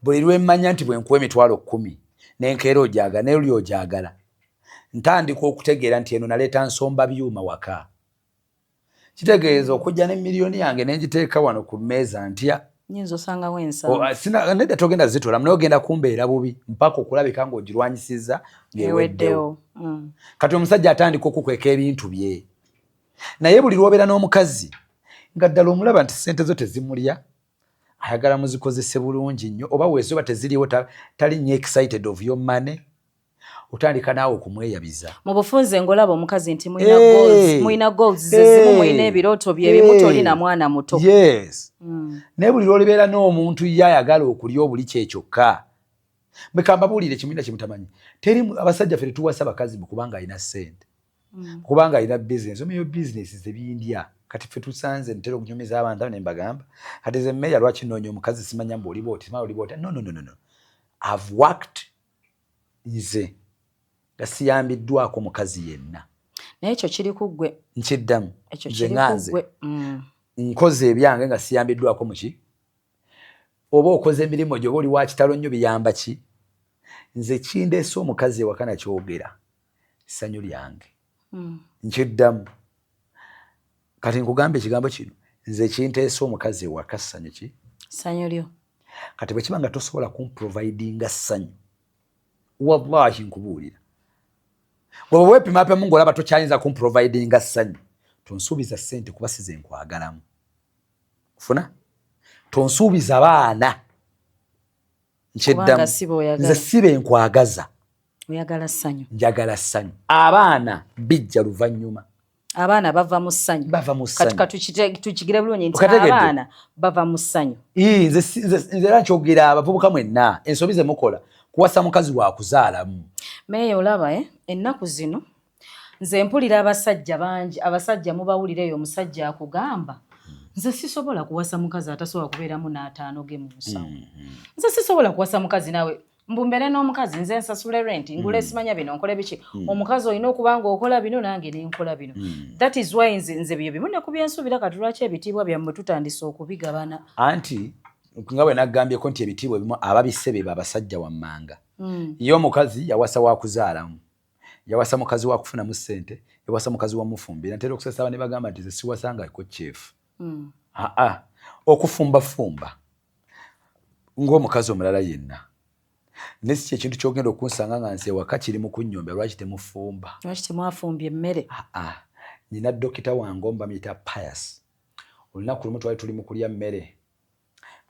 buli lwemmanya nti bwe nkuwa 100,000 nenkeera ogyagala, naye luli ogyagala, ntandika okutegeera nti eno naleeta nsomba byuma waka. Kitegeeza okujja ne miliyoni yange nengiteeka wano ku mmeeza ntya. Nyinza osangawo ensanvu. Nedda, togenda zitolamu, naye ogenda kumbeera bubi mpaka okulabika ng'ogirwanyisizza ng'eweddewo. Kati omusajja atandika okukweka ebintu bye, naye buli lwobeera n'omukazi nga ddala omulaba nti sente zo tezimulya, ayagala muzikozese bulungi nnyo, oba weezoba teziriwo tali nnyo excited of your money, otandika naawe okumweyabiza. Mu bufunze ng'olaba omukazi nti mulina goals, mulina goals zezimu, mulina ebirooto byebimu, tolina mwana muto. Yes. Naye buli lwolibeera n'omuntu ye ayagala okulya obuli kyekyokka, bwe kambabuulire kimulina kyemutamanyi, teri abasajja ffe tetuwasa bakazi kubanga alina ssente, kubanga alina bizinesi omeyo bizinesi zebindya. Kati ffe tusanze ntera okunyumiza abantu abo ne mbagamba, kati ze mmeya lwaki noonya omukazi simanya mbu oli bwoti, simanya oli bwoti? No, no, no, no, no. I've worked nze nga siyambiddwako mukazi yenna. Naye ekyo kiri ku ggwe. Nkiddamu. Ekyo Nze kiri nga ku nze ggwe. Nkoze ebyange nga siyambiddwako muki. Oba okoze emirimu gyo, oba oli wa kitalo nnyo, biyamba ki? Nze kindeese omukazi ewaka nakyogera ssanyu lyange. Nkiddamu, kati nkugamba ekigambo kino, nze kinteese omukazi ewaka ssanyu ki? Ssanyu lyo. Kati bwe kiba nga tosobola kumprovidinga ssanyu, wallahi nkubuulira, bweba weepimapemu ng'olaba tokyayinza kumprovidinga ssanyu, tonsuubiza ssente kuba size nkwagalamu. Funa tonsuubiza baana. Nkyeddamu. Kubanga si bw'oyagala. Nze sibe nkwagaza. Oyagala ssanyu. Njagala ssanyu, abaana bijja luvannyuma. Abaana bava mu ssanyu. Bava mu ssanyu. Kati tukigire bulungi nti Okategedde? abaana bava mu ssanyu. Ii, nze era nkyogera, abavubuka mwenna ensobi ze mukola kuwasa mukazi wakuzaalamu. Meeya, olaba ennaku zino nze mpulira abasajja bangi, abasajja mubawulira eyo, omusajja akugamba, "Nze sisobola kuwasa mukazi atasobola kubeeramu n'ataano ge mu nsawo. Nze sisobola kuwasa mukazi naawe mbu mbeere n'omukazi nze nsasule rent, ngule simanya bino, nkole biki. Omukazi olina okuba nga okola bino, nange nenkola bino." That is why nze byo bimu ne ku byensuubira. Kati lwaki ebitiibwa byammwe tutandise okubigabana? Anti nga bwe naggambyeko nti ebitiibwa ebimu ababise be abasajja wammanga. Ye omukazi yawasa wakuzaalamu, yawasa mukazi wakufunamu ssente, yawasa mukazi wamufumbira. Ntera okusasaba ne bagamba nti ze siwasangako chef. Aa, okufumbafumba ng'omukazi omulala yenna, ne si kyekintu kyogenda okunsanga nga nze ewaka kiri mu kunnyombya, lwaki temufumba? Lwaki temwafumbye emmere? Aa, nina dokita wange omu bamuyita Pius. Olunaku lumu twali tuli mu kulya mmere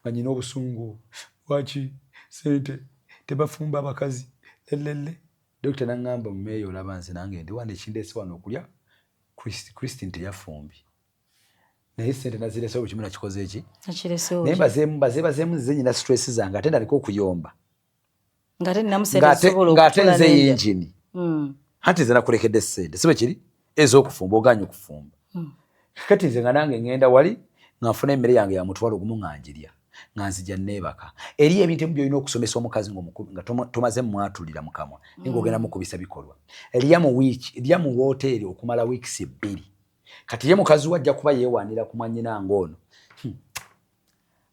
nga nyina obusungu, lwaki sente tebafumba abakazi lelele. Dokita naŋŋamba, "Mumeeyo, olaba nze nange ndi wano, ekindeese wano okulya Christine teyafumbye." Naye sente nazirese, buli kimu nakikoze eki, naye mbazeebazeemu nze nyina stress zange, ate ndaleka okuyomba. Ng'ate nze yingini. Anti nze nakulekedde sente, si bwe kiri, ez'okufumba, oganye okufumba. Kati nze nga nange ngenda wali nga nfuna emmere yange ya 50,000 nga njirya, nga nzija neebaka. Eri ebintu ebimu byolina okusomesa omukazi nga tomaze mwatulira mukamwa, naye ng'ogenda mukubisa bikolwa. Lya mu wiiki, lya mu woteeri okumala wiikisi 2. Kati ye mukazi we ajja kuba yeewaanira ku mwannyina ng'ono.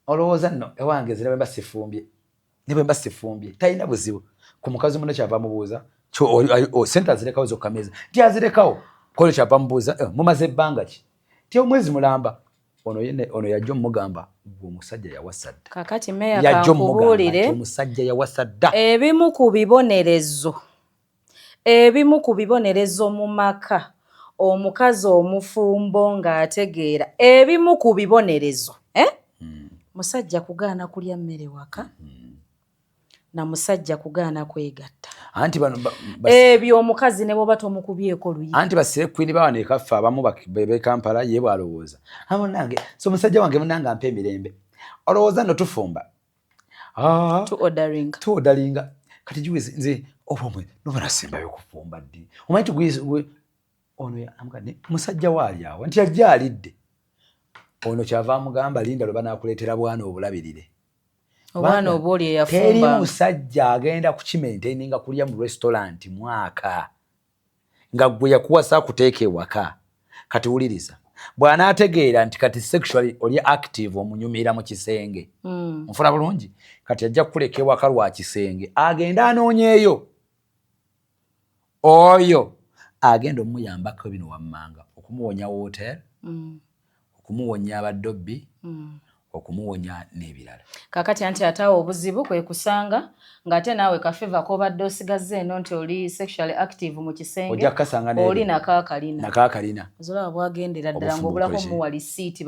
Olowooza nno ewange nze ne bwe mba sifumbye, ne bwe mba sifumbye talina buzibu. Ku mukazi munne kyava mubuuza, sente azirekawo zokka meeza, nti azirekawo kolo. Kyava mubuuza, eh, mumaze ebbanga ki? Ti omwezi mulamba. Ono yene ono yajja omugamba gwe omusajja yawasa dda. Kakati meya, yajja omugamba kankubuulire. Nti omusajja yawasa dda. Ebimu ku bibonerezo mu maka, omukazi omufumbo ng'ategeera ebimu ku bibonerezo, eh? Musajja kugaana kulya mmere waka, na musajja kugaana kwegatta. Anti bano Ebyo omukazi ne bwoba tomukubyeko luyi. Anti basire queen bawana ekaffe abamu be Kampala, ye bwalowooza munange, so musajja wange munange ampa emirembe. Olowooza nno tufumba? Ah, tu ordering. Tu orderinga. Kati juwezi nze oba omwe noba nasembayo okufumba ddi? Omanyi ti ono musajja waali awo nti ajja alidde. Ono kyava amugamba, linda lwe banaakuleetera bwana obulabirire. Obwana obwoli teri eyafumba. Musajja agenda kukimaintaininga kulya mu restaurant mwaka nga gwe yakuwasa akuteeka ewaka. Kati wuliriza, bw'anaategeera nti kati sexually oli active, omunyumira mu kisenge, nfuna bulungi, kati ajja kukuleka ewaka lwa kisenge, agende anoonyeeyo oyo agenda omuyambako bino wammanga: okumuwonya hotel, okumuwonya abadobbi, okumuwonya n'ebirala. Kakati anti ate awo obuzibu kwe kusanga ng'ate naawe ka favour k'obadde osigazza eno nti oli sexually active mu kisenge, ojja kukasanga oli nakaakalina. Nakaakalina. Ozolaba bwagendera ddala Obufumbo ng'obulako bukoze. Muwa lisiiti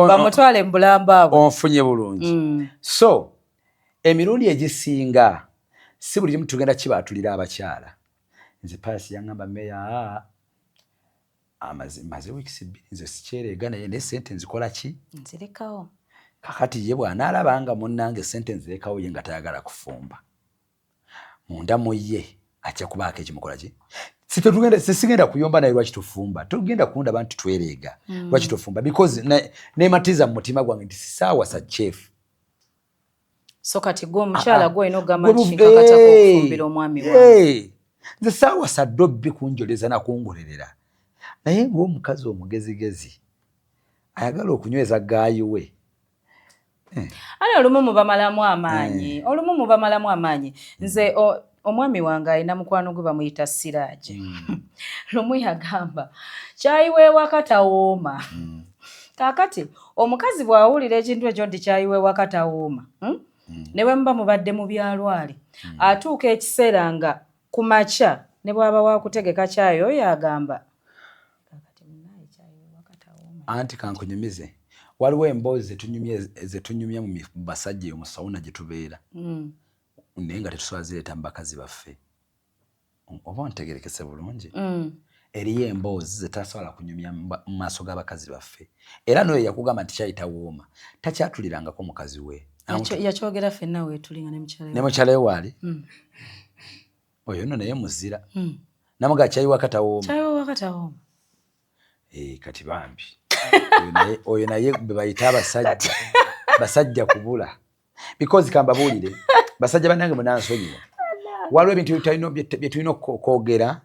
bamutwale mu bulamba bwe. Onfunye bulungi? So emirundi egisinga si buli kimu tugenda kibaatulira abakyala. Nze paasi yaŋŋamba, meya, maze wiikisi 2 nze sikyereega, naye naye sente nzikola ki? Nzirekawo. Kakati ye bw'anaalaba nga munnange sente nzirekawo, ye nga tayagala kufumba, munda mu ye ajja kubaako ekimukola ki. Sisigenda kuyomba naye lwaki tufumba, tugenda kundaba nti twereega. Lwaki tufumba? Because nematiza mu mutima gwange nti sisaawasa chef. So kati gwe omukyala, Ah, ah. gwe olina okugamba Gwe nti kinkakatako okufumbira omwami wange. Hey! Nze saawasa dobbi kunjoleza nakungolerera, naye ng'omukazi omugezigezi ayagala okunyweza gaayi we. Ale olumu mubamalamu amaanyi, olumu mubamalamu amaanyi. Nze omwami wange alina mukwano gwe bamuyita Siraaje. Lumu yagamba kyayi w'ewaka tawooma. Kaakati omukazi bw'awulira ekintu ekyo nti kyayi w'ewaka tawooma, Ne bwe muba mubadde mu byalwali, atuuka ekiseera nga ku makya ne bw'aba wakutegeka kyayi oyo agamba. Anti kankunyumize, waliwo emboozi zetunyumya mu basajja eyo mu sauna gye tubeera, naye nga tetusobola zireeta mu bakazi baffe. Oba ontegerekese bulungi? Eriyo emboozi zetasobola kunyumya mu maaso g'abakazi baffe. Era n'oyo yakugamba nti kyayita wooma takyatulirangako mukazi we. Yakyogera ffenna weetulinga ne mukyala we. Ne mukyala we waali. Oyo nno naye muzira. Namuga kyayiwaka tawooma. Kyayi w'ewaka tawooma. Eh, kati bambi oyo naye be bayita abasajja, basajja kubula. Because kambabuulire, basajja bannange, munansonyiwa, waliwo ebintu bye tulina okwogera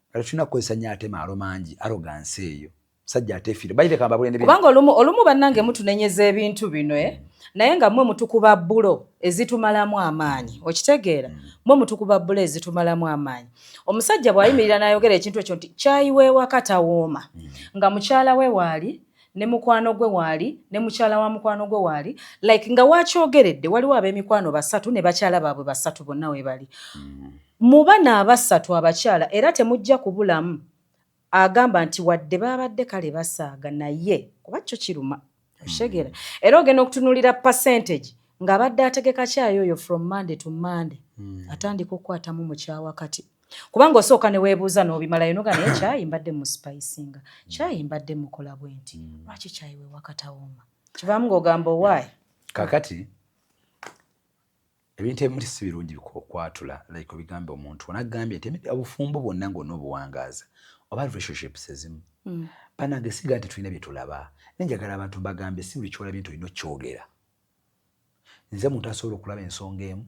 nga tetulina kukozesa nnyo ate maalo mangi, arrogance eyo musajja atefiire bayite. Kambabuulire Kubanga olumu bannange mutunenyeza ebintu bino, eh? Naye nga mmwe mutukuba bulo ezitumalamu amaanyi. Okitegeera? Mmwe mutukuba bulo ezitumalamu amaanyi. Omusajja bw'ayimirira n'ayogera ekintu ekyo nti kyayi w'ewaka tawooma, nga mukyala we waali, ne mukwano gwe waali, ne mukyala wa mukwano gwe waali, like nga wakyogeredde waliwo ab'emikwano basatu ne bakyala baabwe basatu bonna we bali, mu bano abasatu abakyala era temujja kubulamu agamba nti wadde baabadde kale basaaga, naye kuba kyo kiruma. Okitegeera? Era ogenda okutunuulira percentage ng'abadde ategeka kyayi oyo from Monday to Monday, atandika okukwatamu mukyawakati. Kubanga osooka ne weebuuza n'obimalayo noga naye kyayi mbadde mu spicinga, kyayi mbadde mukola bwe nti, lwaki kyayi we wakatawooma? Kivaamu ng'ogamba owaayi. Kakati ebintu ebimu si birungi okwatula, like obigambe omuntu onagambye nti obufumbo bwonna ng'onoobuwangaaza oba relationships ezimu, banange siga nti tulina bye tulaba, naye njagala abantu mbagambe, si buli kyolabye nti olina okyogera. Nze muntu asobola okulaba ensonga emu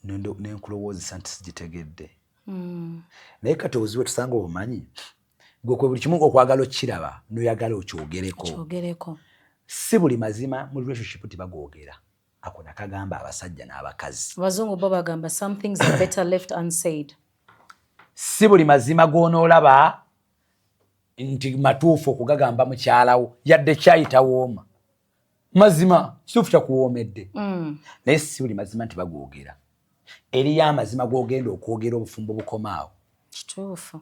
nenkulowoozesa nti sigitegedde. Naye kati obuzibu tusanga obumanyi gwe kwe buli kimu okwagala okiraba noyagala okyogereko. Kyogereko. Si buli mazima mu relationship tibagoogera. Ako nakagamba abasajja n'abakazi. Abazungu bo bagamba some things are better left unsaid. Si buli mazima g'onoolaba nti matuufu okugagamba mukyalawo, yadde kyayitawooma mazima kituufu kyakuwoomedde. Naye si buli mazima nti bagoogera. Eriyo amazima g'ogenda okwogera obufumbo bukomaawo. Kituufu.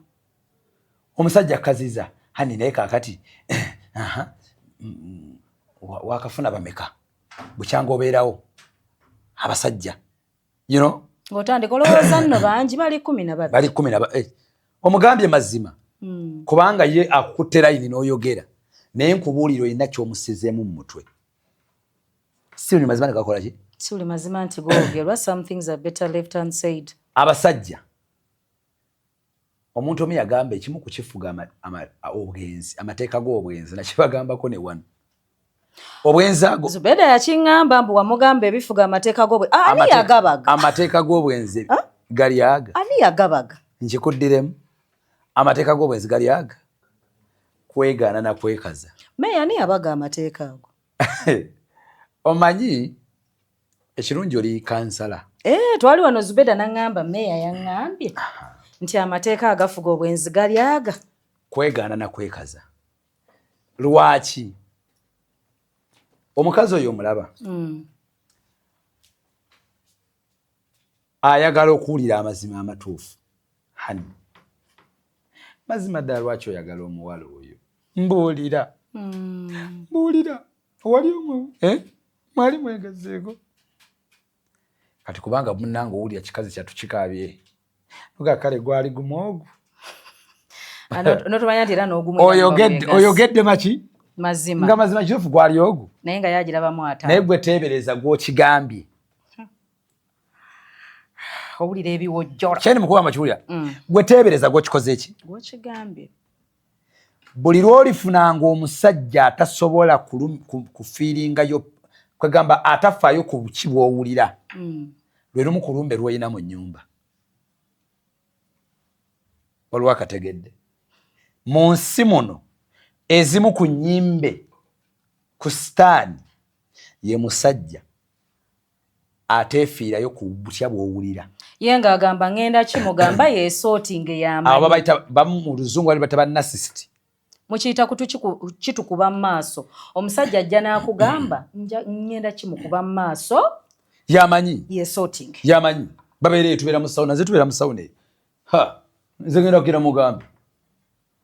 Omusajja akaziza hani, naye kaakati aha, wakafuna bameka bukyanga obeerawo abasajja, you know? Ng'otandika olowooza nno bangi bali 12. Bali kumi na omugambye mazima. Kubanga ye akukutte layini n'oyogera, naye nkubuulira olina ky'omusizeemu mu mutwe. Si buli mazima negakola ki? Si buli mazima nti googerwa. Some things are better left unsaid. Abasajja, omuntu omu yagamba ekimu ku kifuga obwenzi, amateeka g'obwenzi, nakibagambako ne wano, obwenzi ago. Zubeda yakiŋŋamba mbu wamugamba ebifuga amateeka g'obwe ani yagabaga? Amateeka g'obwenzi gali aga. Ani yagabaga? Nkikuddiremu, amateeka g'obwenzi gali aga: kwegaana na kwekaza. Meeya, ani yabaga amateeka ago? Omanyi ekirungi oli kansala. Eh, twali wano Zubeda n'aŋŋamba meeya yaŋŋambye nti amateeka agafuga obwenzi gali aga. Kwegaana na kwekaza. Lwaki omukazi oyo omulaba ayagala okuwulira amazima amatuufu? Hani, mazima ddala lwaki oyagala omuwala oyo? Mbuulira. Mbuulira, wali omu, eh? Mwali mwegazeeko kati? Kubanga munnange owulira kikazi kyattu kikaabye, nuga kale gwali gumu ogwo. Ah, notumanya nti era n'ogumu oyogedde maki? Mazima. Nga mazima kituufu gwali ogwo. Naye nga yagirabamu ata. Naye gwe teebereza gw'okigambye. Owulira ebiwojjola. Kyeni mukuba amakiwulira. Gwe teebereza gw'okikoze eki? Gwokigambye. Buli lw'olifunanga omusajja atasobola kufiiringayo, kwegamba atafaayo ku ki bw'owulira, lwe lumu ku lumbe lw'olina mu nnyumba. Waliwo akategedde mu nsi muno, ezimu ku nnyimbe ku sitaani ye musajja ateefiirayo ku butya bw'owulira. Ye ng'agamba ŋŋenda kimugamba yeesootinge. Abo yamanyi. Babayita bamu mu luzungu bali bata ba narcissist. Mukiyita kitukuba mu maaso. Omusajja ajja n'akugamba ŋŋenda kimukuba mu maaso. Yamanyi. Yeesootinge. Yamanyi babeereyo, tubeera mu sauna, nze tubeera mu sauna eyo. Ha, nze ngenda kugira mugambe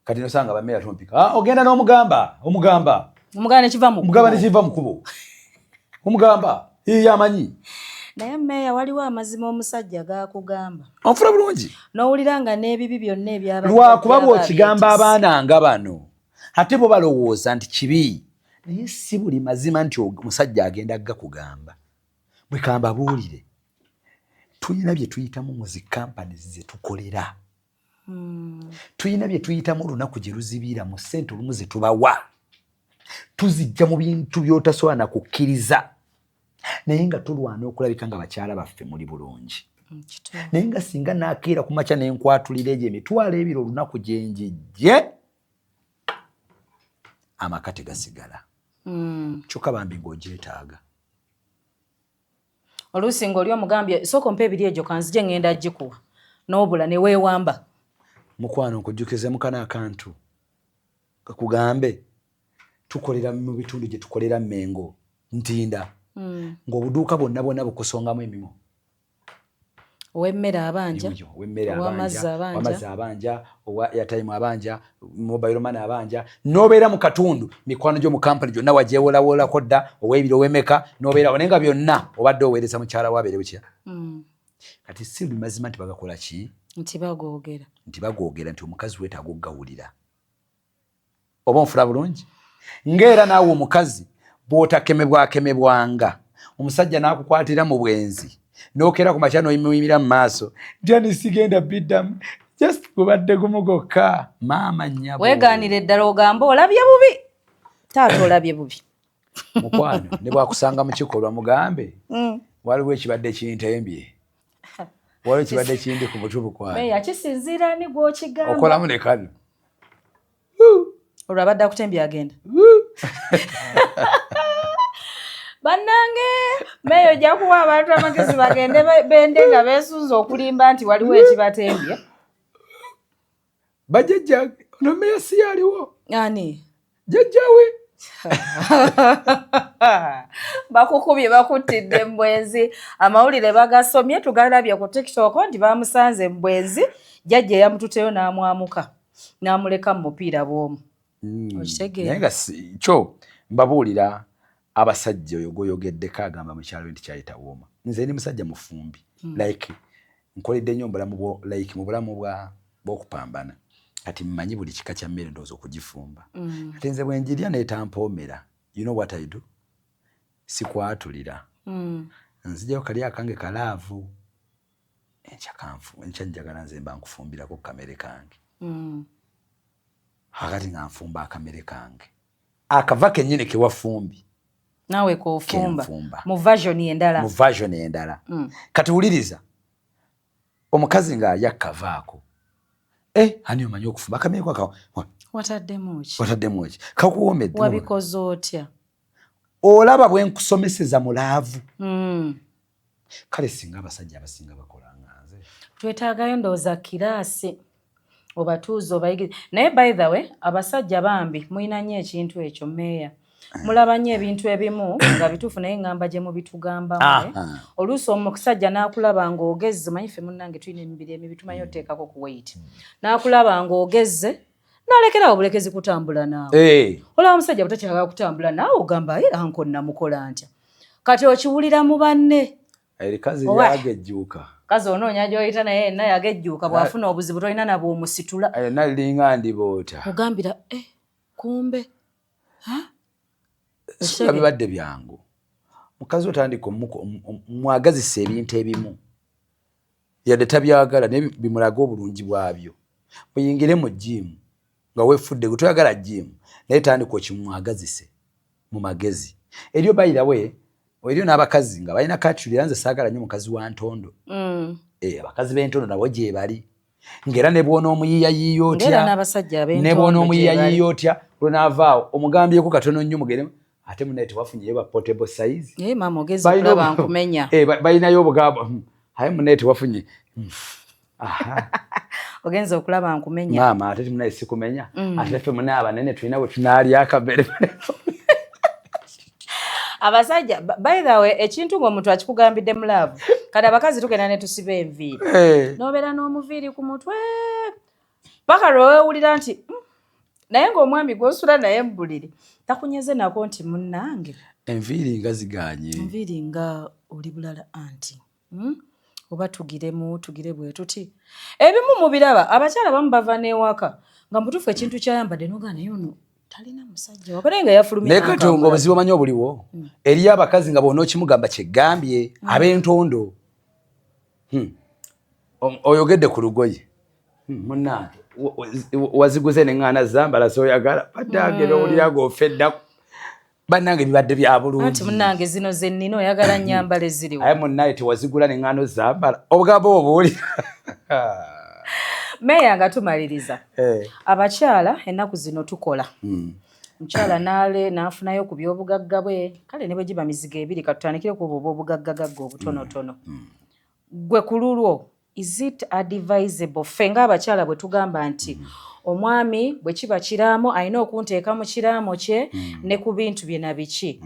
kati nosanga bameya tompika. Ah, ogenda n'omugamba, omugamba. Omugamba nekiva mu omugamba kkubo. Nekiva mu kkubo, omugamba yamanyi. Naye meeya, waliwo amazima omusajja gakugamba Onfuna bulungi? N'owulira nga n'ebibi byonna ebyaba Lwakuba bw'okigamba abaana nga bano ate bo balowooza nti kibi, naye si buli mazima nti omusajja agenda gakugamba. Bwe kambabuulire, tulina bye tuyitamu mu zi companies ze tukolera. Tulina bye tuyitamu olunaku gye luzibiira mu ssente olumu ze tubawa tuzijja mu bintu by'otasobola na kukkiriza, naye nga tulwana okulabika nga bakyala baffe muli bulungi. Naye nga singa nakeera ku makya nenkwatulira egyo 20,000 olunaku gyenjijje, amaka tegasigala. Kyokka bambi ng'ogyetaaga. Oluusi ng'oli omugambye sooka ompa ebiri egyo kanzije ŋŋenda gikuwa, n'obula ne weewamba. Mukwano, nkujjukize mukana akantu kakugambe. Tukolera mu bitundu gye tukolera, Mengo, Ntinda, ng'obuduuka bwonna bwonna bukusongamu emimo. Ow'emmere abanja. Yuyo, ow'emmere ow'amazzi abanja, abanja. Ow'amazzi abanja, owa airtime abanja, mobile money abanja. N'obeera mu katundu, mikwano gyo mu kampani gyonna wagyewolawolako dda, ow'ebiro, ow'emeka, n'obeerawo, naye nga byonna obadde oweereza mukyala wo abeere butya. Kati si buli mazima nti bagakola ki? Nti bagoogera. Nti bagoogera nti omukazi weetaaga okugawulira. Oba onfuna bulungi? Ng'era naawe omukazi bw'otakemebwakemebwanga, omusajja n'akukwatira mu bwenzi, n'okeera ku makya n'oyimuyimira mu maaso, ntya sigenda biddamu, just gubadde gumu gwokka, maama nnyabo. Weegaanira eddala ogamba olabye bubi. Taata olabye bubi. Mukwano, ne bwakusanga mu kikolwa mugambe, waliwo ekibadde kintembye, waliwo ekibadde kindi ku mutu bukwano. Meeya kisinziira ani gw'okigamba. Okolamu ne kano. Olwo abadde akutembye agenda. Bannange, meeya ojja kuwa abantu amagezi bagende bende nga beesunze okulimba nti waliwo ekibatembye. Bajjajja, ono meeya si yaliwo. Ani? Jjajjawe. Bakukubye bakuttidde mu bwenzi. Amawulire bagasomye tugalabye ku TikTok nti bamusanze mu bwenzi, jjajja eyamututeyo n'amwamuka n'amuleka mu mupiira bw'omu. Okitegeera? Naye nga kyo mbabuulira abasajja oyo gw'oyogeddeko agamba mukyalo nti kyayita wooma. Nze ndi musajja mufumbi. Like nkoledde nnyo mu bulamu like mu bulamu bw'okupambana. Kati mmanyi buli kika kya mmere ndowooza okugifumba. Kati nze bwe njirya n'etampoomera, you know what I do? Sikwatulira. Nzigyayo kali akange kalaavu. Enkya kanfu, enkya njagala nze mba nkufumbirako kamere kange. Akati nga nfumba akamere kange. Akava kennyini ke wafumbi. Naawe k'ofumba. Mu version endala. Mu version endala. Kati wuliriza. Omukazi ng'alya kavaako. Ani omanyi okufumba akamere ko? Wataddemu ki? Wataddemu ki? Kakuwoomedde. Wabikoze otya? Olaba bwe nkusomeseza mu love. Kale singa abasajja abasinga bakola nga nze. Twetaagayo ndowooza kiraasi obatuuze obayigirize. Naye by the way, abasajja bambi mulina nnyo ekintu ekyo meeya. Mulaba nnyo ebintu ebimu nga bituufu naye ŋŋamba gye mubitugambamu. Oluusi omusajja n'akulaba ng'ogezze, omanyi ffe munnange tulina emibiri emibi tumanyi oteekako ku weight. N'akulaba ng'ogezze n'alekerawo obulekezi kutambula naawe. Olaba omusajja bw'atakyagala kutambula naawe ogamba era nko nnamukola ntya. Kati okiwulira mu banne. Erikazi lyagejjuuka. Kazi onoonya gy'oyita naye yenna yagejjuuka bw'afuna obuzibu tolina na bw'omusitula. Naliringa ndiboota. Ogambira kumbe. Singa bibadde byangu. Mukazi otandika mwagazisa ebintu ebimu. Yadde tabyagala naye bimulaga obulungi bwabyo. Muyingire mu gym nga weefudde gwe toyagala gym naye tandika okimwagazise mu magezi. Eriyo by the way, eriyo n'abakazi nga balina katuli era nze saagala nnyo mukazi wa ntondo. Abakazi b'entondo nabo gye bali. Ng'era ne bw'onoomuyiiyayiiya otya, ne bw'onoomuyiiyayiiya otya, lw'onaavaawo omugambyeko katono nnyo mugende ate munnaye tewafunyeyo ba portable size. Maama ogezze okulaba nkumenya. Balinayo obugambo aye munnaye tewafunye. Ogenze okulaba nkumenya. Maama ate munnaye sikumenya. Ate ffe munnaye abanene tulina bwe tunaalya akamere. Abasajja by the way ekintu ng'omuntu akikugambidde mu love. Kati abakazi tugenda ne tusiba enviiri. N'obeera n'omuviiri ku mutwe paka lwe weewulira nti naye ng'omwami gw'osula naye mu buliri takunyeze nako nti munnange. Enviiri nga zigaanye. Enviiri nga oli bulala anti. Oba tugiremu tugire bwe tuti. Ebimu mubiraba abakyala bamu bava n'ewaka nga mutuufu ekintu ky'ayambadde n'ogaa naye ono talina musajja wabadde nga yafulumye. Naye kati ng'obuzibu omanyi obuliwo eriyo abakazi nga bw'onookimugamba kyegambye ab'entondo. Oyogedde ku lugoye munnange waziguze n'eŋŋaana zambala z'oyagala baddange n'owulira ng'ofa ennaku. Bannange bibadde bya bulungi. Anti munnange zino ze nnina oyagala nnyambale ziriwo. Aye munnaye tewazigula n'eŋŋaano zambala obugambo obuwulira. Meeya nga tumaliriza. Abakyala ennaku zino tukola. Mukyala n'ale n'afunayo ku by'obugagga bwe kale ne bwe giba mizigo ebiri katutandikire ku obwo obw'obugaggagagga obutonotono. Gwe ku lulwo is it advisable ffe ng'abakyala bwe tugamba nti omwami bwe kiba kiraamo alina okunteeka mu kiraamo kye ne ku bintu bye na biki.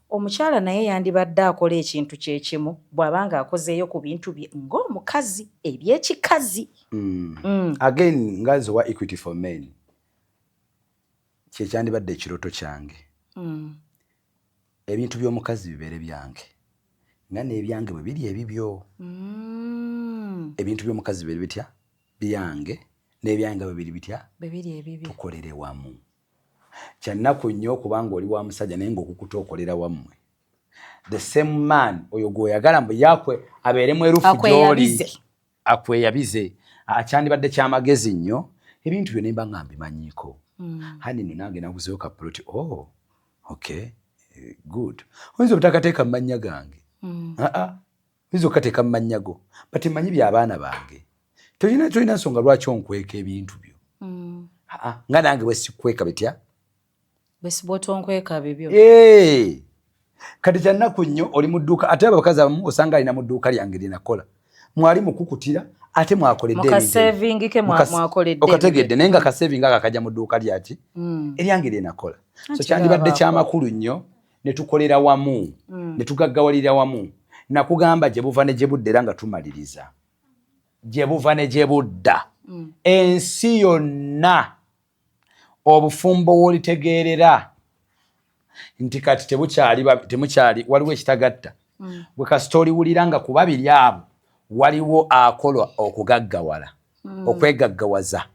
Omukyala naye yandibadde akola ekintu kye kimu bw'aba ng'akozeeyo ku bintu bye ng'omukazi eby'ekikazi. Again nga nze wa Equity for Men kyekyandibadde ekirooto kyange. Ebintu by'omukazi bibeere byange nga n'ebyange bwe biri ebibyo. Ebintu by'omukazi bibeere bitya? Byange n'ebyange bwe biri bitya? Bibiri ebibyo. Tukolere wamu. Kyannaku nnyo okubanga oli wa musajja naye ng'okukuta okolera wammwe. The same man oyo gw'oyagala mbu yakwe abeere mwerufu gy'oli. Akweyabize. Akweyabize. Kyandibadde kyamagezi nnyo ebintu byo nemba nga mbimanyiiko. Hani nno nange naguzeyo ka plot. Oh, okay, good. Oyinza obutakateeka mu mannya gange. Aa, oyinza okukateeka mu mannya go, but mmanyi by'abaana bange. Tolina nsonga lwaki onkweka ebintu byo. Aa, nga nange bwe sikweka bitya? Bwesiba otonkweka bibyo. Eh! Kati kyannaku nnyo oli mu dduuka, ate abakazi abamu osanga alina mu dduuka lyange lye nakola. Mwali mukukutira ate mwakoledde Mu kasaving ke mwakoledde. Okategedde, naye nga kasaving ako akajja mu dduuka lyaki? Eryange lye nakola. So Anti kyandibadde baba kyamakulu nnyo ne tukolera wamu, ne tugaggawalira wamu. Nakugamba gye buva ne gye budda, era nga tumaliriza. Gye buva ne gye budda. Ensi yonna obufumbo w'olitegeerera nti kati tebukyali temukyali, waliwo ekitagatta. Bwe kasita oliwulira nga ku babiri abo waliwo akola okugaggawala, okwegaggawaza.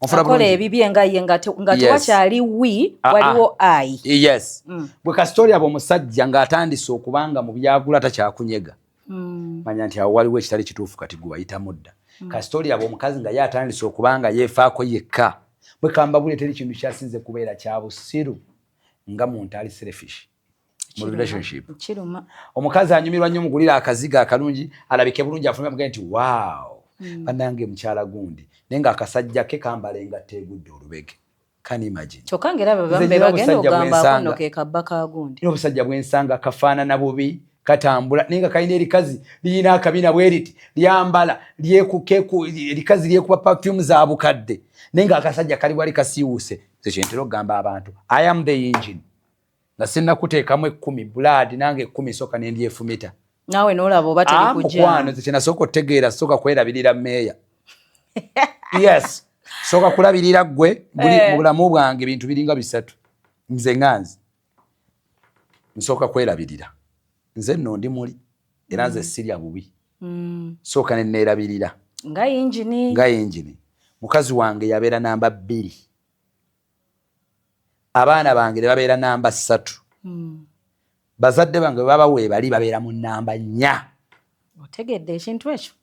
Onfuna akola bulungi? Ebibye nga ye nga tewakyali we, Ah, ah. waliwo I. Yes. Bwe kasita oli abo omusajja ng'atandise okubanga mu byagula takyakunyega, manya nti awo waliwo ekitali kituufu, kati gwe wayitamu dda. Kasita oli abo omukazi nga ye atandise okubanga yeefaako yekka, bwe kambabule teri kintu kyasinze kubeera kya busiru nga muntu ali selfish mu relationship. Kiruma. Omukazi anyumirwa nnyo mugulira akazigo akalungi, alabike bulungi, afulume amugende nti, "Wow, bannange mukyala gundi," naye ng'akasajja ke kambala engatto egudde olubege. Can you imagine? Kyokka ng'era Nze be nina bagenda obusajja ogamba bwensanga. nno ke kabba ka gundi. Nina obusajja bwensanga kafaanana bubi, katambula, naye nga kalina erikazi lirina akabina bwe riti, lyambala erikazi lyekuba perfume za bukadde, naye ng'akasajja kali wali kasiiwuuse. Nze kyentera okugamba abantu, I am the engine, nga sinnakuteekamu 10 blood, nange 10 nsooka ne ndyefumita. Naawe n'olaba oba Ah, teri kujja. Mukwano, nze kyenasooka otegeera, sooka kwerabirira meeya. Yes, sooka kulabirira ggwe buli. Eh. Mu bulamu bwange ebintu biringa bisatu. Nze nga nze nsooka kwerabirira. Nze nno ndi muli, era nze sirya bubi. Sooka ne neerabirira. Nga yingini. Nga yingini. Mukazi wange yabeera namba 2, abaana bange ne babeera namba 3, bazadde bange bwe baba weebali babeera mu namba 4. Otegedde ekintu ekyo?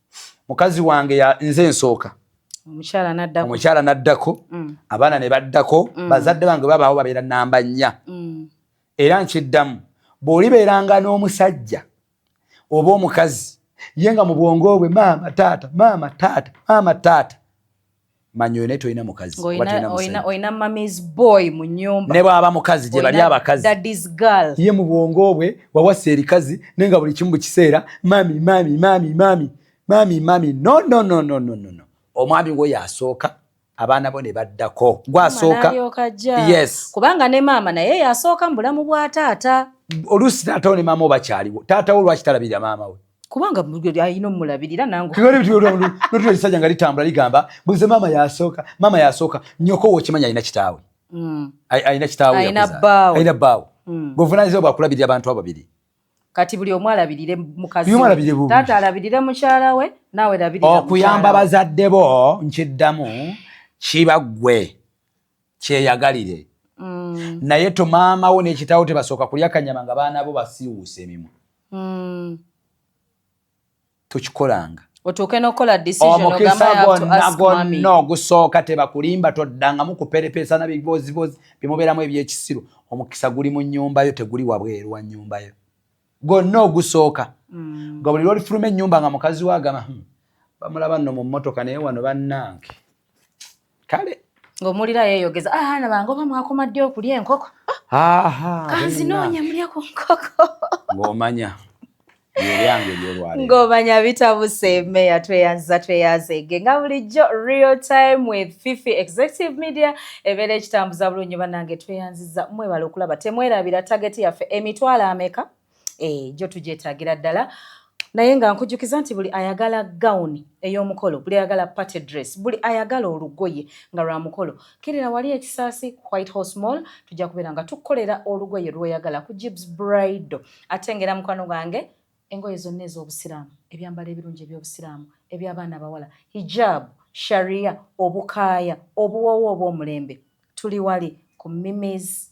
Mukazi wange nze nsooka. Omukyala n'addako. Omukyala n'addako, abaana ne baddako, bazadde bange babaawo babeera namba 4. Era nkiddamu, bw'olibeeranga n'omusajja oba omukazi ye nga mu bwongo bwe maama taata, maama taata, maama taata, manya oyo naye tolina mukazi oba tolina musajja. Olina mummy's boy mu nyumba. Ne bw'aba mukazi, gye bali Olina abakazi. daddy's girl. Ye mu bwongo bwe wawasa erikazi, naye nga buli kimu bu kiseera mummy, mummy, mummy, mummy, mummy, mummy. No, no, no, no, no, no, no. Omwami we yasooka, abaana bo ne baddako, gwasooka. N'alyoka ajja. Yes. Kubanga ne maama naye yasooka mu bulamu bwa taata. Oluusi taata wo ne maama wo bakyaliwo. Taata wo lwaki talabirira maama we? Kubanga alina omulabirira nange. Notula ekisajja nga litambula ligamba buze maama yasooka, maama yasooka. Nyoko wo okimanyi alina kitaawe. Alina kitaawe. Alina yakuzaala. bbaawe. Alina bbaawe. Bw'ovunaanyizibwa bwakulabirira abantu abo babiri. Kati buli omu alabirire mukazi Buli omu we. alabirire bubi. Taata alabirire mukyala we, naawe labirira Okuyamba mukyala we. bazadde bo, nkiddamu, kiba ggwe kyeyagalire. Naye tomaama wo n'ekitaawo tebasooka kulya kanyama nga baana bo basiiwuuse emimwa. Tokikolanga. Otuuke n'okukola decision Omukisa ogamba, "I have to gwonna ask mommy." gwonna ogusooka, tebakulimba, toddangamu kuperepesa na bibozibozi bimubeeramu ebyekisiru. Omukisa guli mu nnyumba yo, teguli wabweru wa nnyumba yo. Gwonna ogusooka, nga buli lwolifuluma ennyumba nga mukazi we agamba, bamulaba nno mu mmotoka, naye wano bannange kale." Ng'omuwulira yeeyogeza, "Abaana bange oba mwakoma ddi okulya enkoko? Aha, Kanzinoonya mulya ku nkoko." Ng'omanya byebyange ebyolwaleero. Ng'omanya bitabuse. Meya, tweyanziza, tweyanzeege nga bulijjo. Real Time with Fifi, Executive Media ebeera ekitambuza bulungi. Bannange, tweyanziza, mwebale okulaba. Temwerabira target yaffe, emitwalo ameka? Gyo tugyetaagira ddala. Naye nga nkujjukiza nti buli ayagala gawuni ey'omukolo, buli ayagala party dress, buli ayagala olugoye nga lwa mukolo, kirira wali ekisaasi White Horse Mall, tujja kubeera nga tukukolera olugoye lw'oyagala ku Gibs Bridal. Ate ngera mukwano gwange, engoye zonna ez'obusiraamu, ebyambalo ebirungi eby'obusiraamu, eby'abaana abawala, hijab. sharia, obukaaya, obuwoowo obw'omulembe. Tuli wali ku Mimi's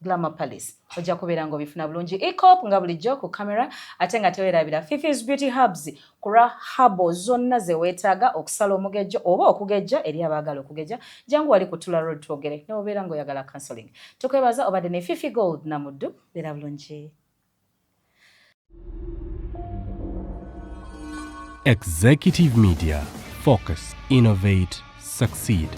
Glamour Palace. Ojja kubeera ng'obifuna bulungi. Ecop nga bulijjo ku camera, ate nga teweerabira Fifi's Beauty Hubs ku lwa habo zonna ze weetaaga okusala omugejjo oba okugejja eri abaagala okugejja. Jangu wali ku Tula Road twogere ne obeera ng'oyagala counseling. Tukwebaza obadde ne Fifi Gold Namuddu. Beera bulungi. Executive Media. Focus, innovate, succeed.